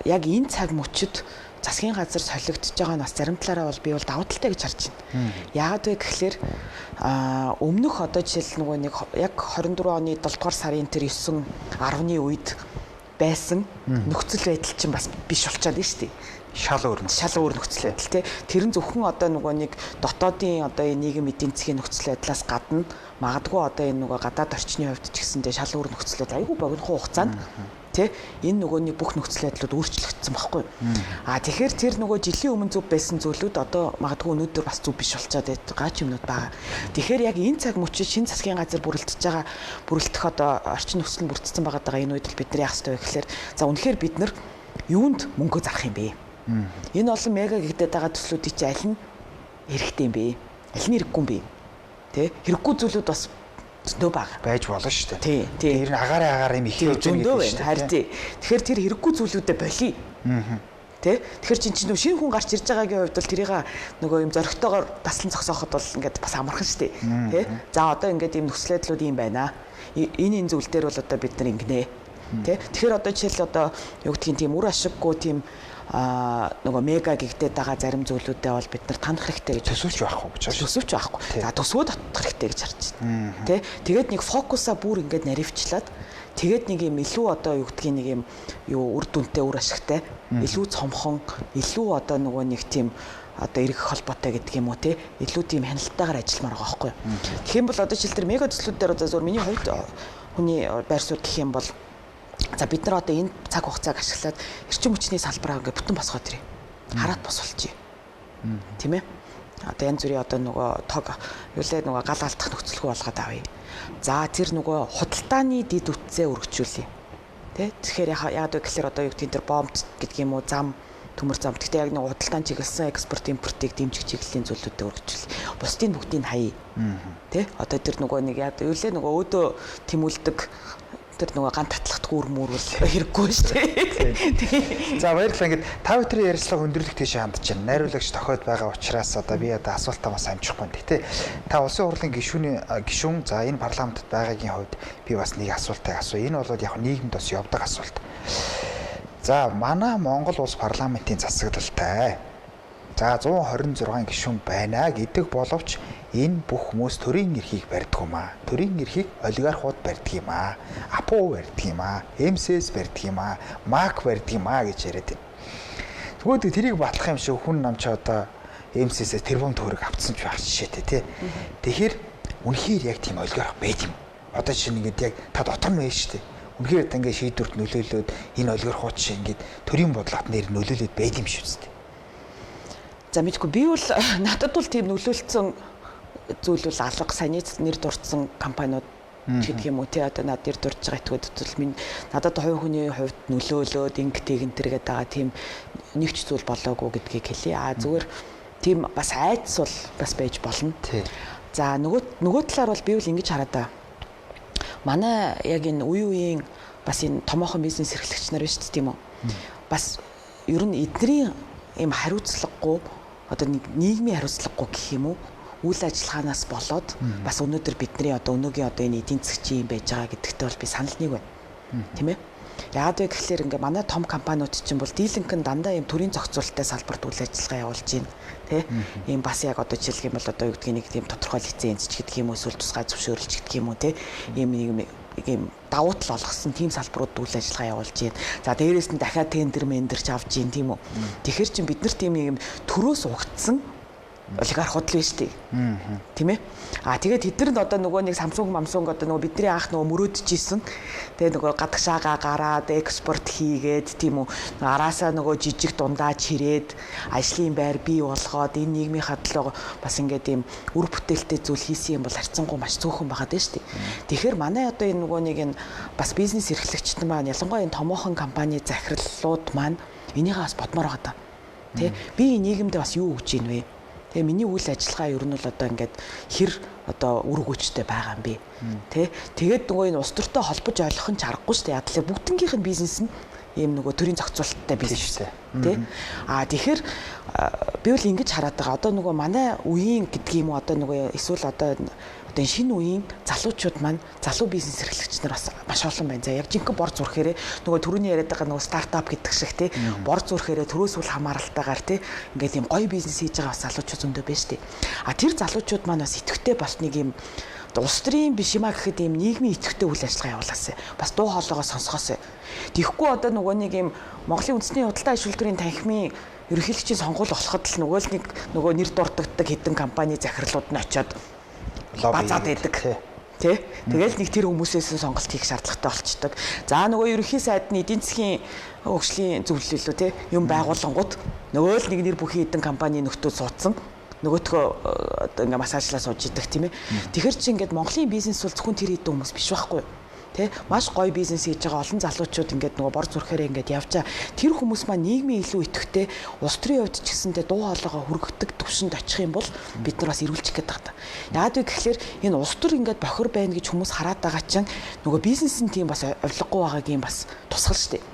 яг энэ цаг мөчид засгийн газар солигдож байгаа нь бас зарим талаараа бол би бол давуу талтай гэж харж байна. Яагаад вэ гэхлээр өмнөх одоо жишээл нөгөө нэг яг 24 оны 7 дугаар сарын тэр 9 10-ны үед байсан нөхцөл байдал чинь бас биш болчиход байна шүү дээ. Шал өөр шал өөр нөхцөл байдал тий. Тэр нь зөвхөн одоо нөгөө нэг дотоодын одоо энэ нийгэм эдийн засгийн нөхцөл байдлаас гадна магадгүй одоо энэ нөгөө гадаад орчны хувьд ч гэсэндээ шал өөр нөхцөл байдал айгүй богино хугацаанд тий энэ нөгөө нэг бүх нөхцөл байдлууд өөрчлөгдсөн байхгүй. А тэгэхээр тэр нөгөө жилийн өмнө зөв байсан зүйлүүд одоо магадгүй өнөөдөр бас зөв биш болчиход байгаа ч юмнууд байгаа. Тэгэхээр яг энэ цаг мөчид шинэ засгийн газар бүрэлдэж байгаа бүрэлдэх одоо орчин нөхцөл нь бүрдсэн байгаа даа энэ үед л бид нар яах ёстой вэ гэхээр за үнэхээр бид нар юунд мөнгө зарах юм бэ? Энэ олон мега гэгдээд байгаа төслүүдийн чи аль нь хэрэгтэй юм бэ? Аль нь хэрэггүй юм бэ? Тэ? Хэрэггүй зүйлүүд бас зөндөө бага байж болно шүү дээ. Тий, тий. Тэр нь агаараа агаар юм их явж байгаа зөндөө байна. Харин тий. Тэгэхээр тэр хэрэггүй зүйлүүдэд болиё. Тэ? Тэгэхээр чинь чинь шинэ хүн гарч ирж байгаагийн хувьд бол тэрийг нөгөө юм зоригтойгоор таслан зогсооход бол ингээд бас амархан шүү дээ. Тэ? За одоо ингээд ийм нөхцөл байдлууд ийм байна. Энэ зүйл дээр бол одоо бид нар ингэнэ. Тэ? Тэгэхээр одоо жишээл одоо юу гэдгийг тийм үр ашиггүй тийм нөгөө мега гэгдээд байгаа зарим зүйлүүдээ бол бид нар танах хэрэгтэй гэж төсөвч байхгүй гэж байна. Төсөвч байхгүй. За төсвөө татах хэрэгтэй гэж харж байна. Тэ? Тэгээд нэг фокусаа бүр ингээд наривчлаад тэгээд нэг юм илүү одоо юу гэдгийг нэг юм юу үр дүнтэй үр ашигтай илүү цомхон илүү одоо нөгөө нэг тийм одоо эргэх холбоотой гэдэг юм уу те илүү тийм хяналтайгаар ажилламаар байгаа байхгүй. Тэгэх юм бол одоо жишээл тэр мега төслүүд дээр одоо зөвхөн миний хувьд хүний байр суурь гэх юм бол за бид нар одоо энэ цаг хугацааг ашиглаад эрчим хүчний салбараа ингээд бүтэн босгоод ирье. Хараат босголжээ. Тийм ээ? Одоо янз бүрийн одоо нөгөө тог юу лээ нөгөө гал алдах нөхцөлгүй болгоод авъя. За тэр нөгөө худалдааны дэд үтсээ өргөжүүлье. Тэ? Тэгэхээр яагаад вэ гэхээр одоо юу гэдгийг тэр бомб гэдэг юм уу зам төмөр зам. Гэхдээ яг нэг худалдаан чиглэсэн экспорт импортыг дэмжих чиглэлийн зүйлүүдэд өргөжүүлье. Бусдын бүгдийг хаяа. Тэ? Одоо тэр нөгөө нэг яа юу лээ нөгөө өөдөө тэмүүлдэг тэр нөгөө ган татлах гүр мүр бол хэрэггүй шүү дээ. За баярлалаа. Ингээд та бүхний ярилцлага өндөрлөх тийш хандж байна. Найруулагч тохиод байгаа учраас одоо би одоо асуултаа бас амжихгүй байна. Гэтэ та улсын хурлын гишүүн за энэ парламентод байгаагийн хувьд би бас нэг асуултыг асуу. Энэ бол яг нийгэмд бас явдаг асуулт. За манай Монгол улс парламентын засаглалтай. За 126 гишүүн байна гэдэг боловч энэ бүх хүмүүс төрийн эрхийг барьдаг юм аа. Төрийн эрхийг олигархууд барьдаг юм аа. АПУ барьдаг юм аа. МСС барьдаг юм аа. МАК барьдаг юм аа гэж яриад байна. Тэгвэл тэрийг батлах юм шиг хүн нам чи одоо МСС-ээс тэрбум төгрөг авцсан ч байх жишээтэй тий. Тэгэхээр үнэхээр яг тийм олигарх байд юм. Одоо жишээ нь ингээд яг та дотор нь байж штэ. Үнэхээр одоо ингээд шийдвэрт нөлөөлөөд энэ олигархууд шиг ингээд төрийн бодлогот нэр нөлөөлөөд байд юм шүү дээ. За мэдгүй би бол надад бол тийм нөлөөлцсөн зүйл бол алга саяны нэр дурдсан компаниуд гэдэг юм уу тий одоо над нэр дурдж байгаа этгүүд бол минь надад хувь хүний хувьд нөлөөлөөд ингэтийг энэ төр гэдэг байгаа тийм нэгч зүйл болоогүй гэдгийг хэлье. А зүгээр тийм бас айдас бол бас байж болно. За нөгөө талаар бол би бол ингэж хараад байгаа. Манай яг энэ үе үеийн бас энэ томоохон бизнес эрхлэгч нар биш тийм үү? Бас ер нь эдний ийм хариуцлагагүй одоо нэг нийгмийн хариуцлагагүй гэх юм уу үйл ажиллагаанаас болоод бас өнөөдөр бидний одоо өнөөгийн одоо энэ эдийн засгийн юм байж байгаа гэдэгтээ бол би санал нэг байна. Тийм ээ? Яагаад вэ гэхлээр ингээ манай том компаниуд чинь бол дийлэнх нь дандаа ийм төрийн зохицуулттай салбарт үйл ажиллагаа явуулж байна. Тэ? Ийм бас яг одоо жишээлх юм бол одоо юу гэдгийг нэг тийм тодорхой лиценз ч гэдэг юм уу эсвэл тусгай зөвшөөрөл ч гэдэг юм уу тэ? Ийм нэг ийм давуу тал олгосон тийм салбарууд үйл ажиллагаа явуулж байна. За дээрээс нь дахиад тендер мендер ч авч байна тийм үү? Тэгэхээр чин бид нар тийм нэг юм төрөөс угтсан олигархууд л биш үү? Тийм ээ? А тэгээд тэд нар одоо нөгөө нэг Samsung Samsung одоо нөгөө бидний анх нөгөө мөрөөдөж исэн. Тэгээ нөгөө гадагшаага гараад экспорт хийгээд тийм үү? Араасаа нөгөө жижиг дундаа чирээд ажлын байр бий болгоод энэ нийгмийн хадлага бас ингээд ийм үр бүтээлтэй зүйл хийсэн юм бол харьцангуй маш цөөхөн байгаад байна шүү дээ. Тэгэхээр манай одоо энэ нөгөө нэг энэ бас бизнес эрхлэгчид маань ялангуяа энэ томоохон компани захирлууд маань энийгээ бас бодмоор байгаа даа. Тэ? Би энэ нийгэмдээ бас юу өгч ийн вэ? Тэгээ миний үйл ажиллагаа ер нь бол одоо ингээд хэр одоо үр өгөөчтэй байгаа юм бэ? Тэ? Тэгээд нөгөө энэ улс төртэй холбож ойлгох нь чаргагүй шүү дээ. Яагаад гэвэл бүгднгийнх нь бизнес нь Ийм нөгөө төрийн зохицуулалттай бизнес тий. А тэгэхээр би бол ингэж хараад байгаа. Одоо нөгөө манай үеийн гэдэг юм уу, одоо нөгөө эсвэл одоо энэ шинэ үеийн залуучууд маань залуу бизнес эрхлэгч нар бас маш олон байна. За яг жинхэнэ бор зүрхээрээ нөгөө түрүүний яриад байгаа нөгөө стартап гэдэг шиг тий бор зүрхээрээ төрөөс үл хамааралтайгаар тий ингээд ийм гоё бизнес хийж байгаа бас залуучууд зөндөө байна шүү дээ. А тэр залуучууд маань бас идэвхтэй бас нэг юм улс төрийн биш юма гэхэд ийм нийгмийн идэвхтэй үйл ажиллагаа явуулаасай. Бас дуу хоолойгоо сонсгоосай. Тэгэхгүй одоо нөгөө нэг ийм Монголын үндэсний худалдаа аж үйлдвэрийн танхимын ерөнхийлөгчийн сонгуул болоход л нөгөө л нэг нөгөө нэр дурддагдаг хэдэн компани захирлууд нь очиод базаад байдаг. Тэ? Тэгэл нэг тэр хүмүүсээс нь сонголт хийх шаардлагатай болчдөг. За нөгөө ерөнхий сайд нь эдийн засгийн хөгжлийн зөвлөл илүү тэ юм байгуулангууд нөгөө л нэг нэр бүхий хэдэн компани нөхдүүд суудсан. Нөгөөтгөө одоо ингээ массажлаа сууж идэх тийм ээ. Тэгэхэр чи ингээд Монголын бизнес бол зөвхөн тэр хэдэн хүмүүс биш байхгүй юу? Тэ маш гоё бизнес хийж байгаа олон залуучууд ингээд нөгөө бор зүрхээрээ ингээд явжаа. Тэр хүмүүс маань нийгмийн илүү идэвхтэй, улс төрийн хувьд ч гэсэндээ дуу хоолойгоо хүргэдэг төвшөнд очих юм бол бид нар бас эрүүлчих гээд байгаа. Яагаад вэ гэхлээр энэ улс төр ингээд бохир байна гэж хүмүүс хараад байгаа чинь нөгөө бизнес нь тийм бас овлоггүй байгаагийн бас тусгал шүү дээ.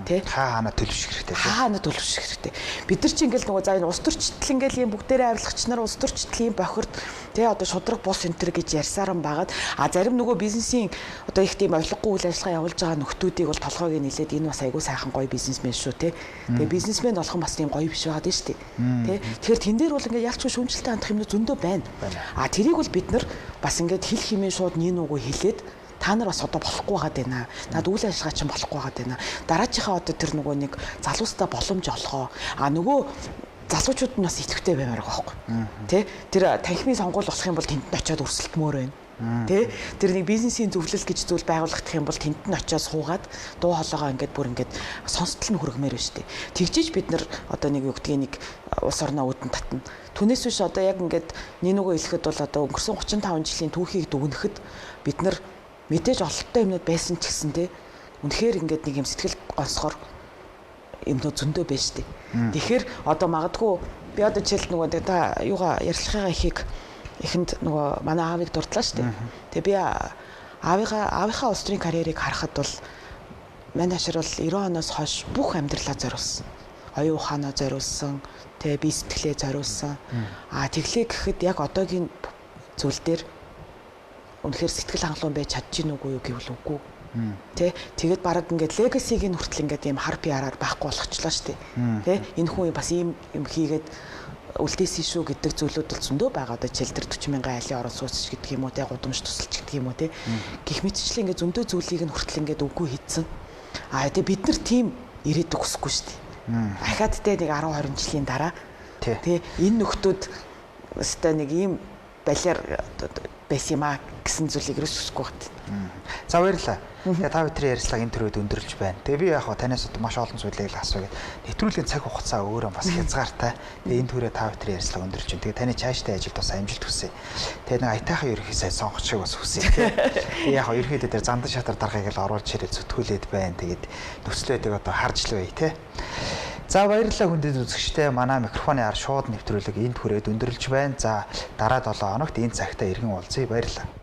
Тэ хаа хаана төлөвшөх хэрэгтэй. Хаа хаана төлөвшөх хэрэгтэй. Бид нар чинь ингээд нөгөө за энэ улс төрчтөл ингээд ийм бүгдээрээ авилгач нар улс төрчтөл ийм бохирд тэ одоо шудраг бус энэ төр гэж ярьсаар нь байгаад а зарим нөгөө бизнесийн одоо их тийм овлоггүй үйл ажиллагаа явуулж байгаа нөхдүүдийг бол толгойг нь нилээд энэ бас айгүй сайхан гоё бизнесмен шүү те. Тэгээ бизнесмен болох нь бас тийм гоё биш байгаад нь шүү дээ. Тэ. Тэгэхээр тэн дээр бол ингээд ялчгүй шүүмжлэлтэй хандах юмнууд зөндөө байна. А тэрийг бол бид нар бас ингээд хэл химээ шууд нин үгүй хэлээд та нар бас одоо болохгүй байгаад байна. Над үйл ажиллагаа чинь болохгүй байгаад байна. Дараачихаа одоо тэр нөгөө нэг залуустаа боломж олгоо. А нөгөө залуучууд нь бас идэвхтэй баймаар байгаа байхгүй. Тэ? Тэр танхимын сонгуул болох юм бол тэнд нь очиод өрсөлдмөр байна. Тэ? Тэр нэг бизнесийн зөвлөл гэж зүйл байгуулагдах юм бол тэнд нь очиод суугаад дуу хоолойгоо ингээд бүр ингээд сонсдол нь хүргэмээр байна шүү дээ. Тэгжиж бид нар одоо нэг юу гэдгийг нэг улс орноо үүдэн татна. Түүнээс биш одоо яг ингээд нэг нөгөө хэлэхэд бол одоо өнгөрсөн 35 жилийн түүхийг дүгнэхэд бид нар мэдээж ололттой юмнууд байсан ч гэсэн тэ үнэхээр ингээд нэг юм сэтгэл гонсгор юмнууд зөндөө байж тээ. Тэгэхээр одоо магадгүй би одоо жишээлбэл нөгөө та юугаа ярилцлагынхаа ихийг эхэнд нөгөө манай аавыг дурдлаа шүү дээ. Тэгээ би аавынхаа улс төрийн карьерийг харахад бол манай ашир бол 90 оноос хойш бүх амьдралаа зориулсан. Оюун ухаанаа зориулсан, тэгээ бие сэтгэлээ зориулсан. Аа тэглээ гэхэд яг одоогийн зүйл дээр үнэхээр сэтгэл хангалуун байж чадчих нүггүй юу гэвэл үгүй. Тэ тэгээд баг ингээд легасиг нь хүртэл ингээд ийм хар пиараар байхгүй болгочлоо шүү дээ. Тэ энэ хүн бас ийм юм хийгээд үлдээсэн шүү гэдэг зүйлүүд бол зөндөө байгаа. Одоо жишээл тэр 40 мянган айлын орон сууц гэдэг юм уу те, гудамж тусалч гэдэг юм уу те. Гэх мэтчлэн ингээд зөндөө зүйлийг нь хүртэл ингээд үгүй хийцэн. Аа тэгээ бид нар тийм ирээдүг хүсэхгүй шүү дээ. Ахаад те нэг 10 20 жилийн дараа тэ энэ нөхдүүд өстой нэг ийм балиар байсан юм а гэсэн зүйлийг ерөөс хүсэхгүй байна. За баярлалаа. Тэгээ та бүхэн ярилцлага энэ төрөд өндөрлж байна. Тэгээ би яг танаас маш олон зүйлийг л асуугаад нэвтрүүлгийн цаг хугацаа өөрөө бас хязгаартай. Тэгээ энэ төрөө та бүхэн ярилцлага өндөрлж байна. Тэгээ таны цаашдаа ажилд бас амжилт хүсье. Тэгээ нэг аятайхан ерөнхий сайд сонгочихыг бас хүсье. Тэгээ яг ерөнхийдөө тэр зандан шатар даргаыг л оруулж ирэл зүтгүүлээд байна. Тэгээд нөхцөл байдлыг одоо харж л бай тээ. За баярлалаа хүндэт үзэгчдээ. Манай микрофоны ар шууд нэвтрүүлэг энд хүрээд өндөрлж байна. За дараа 7 хоногт энэ цагтаа иргэн уулзъя. Баярлалаа.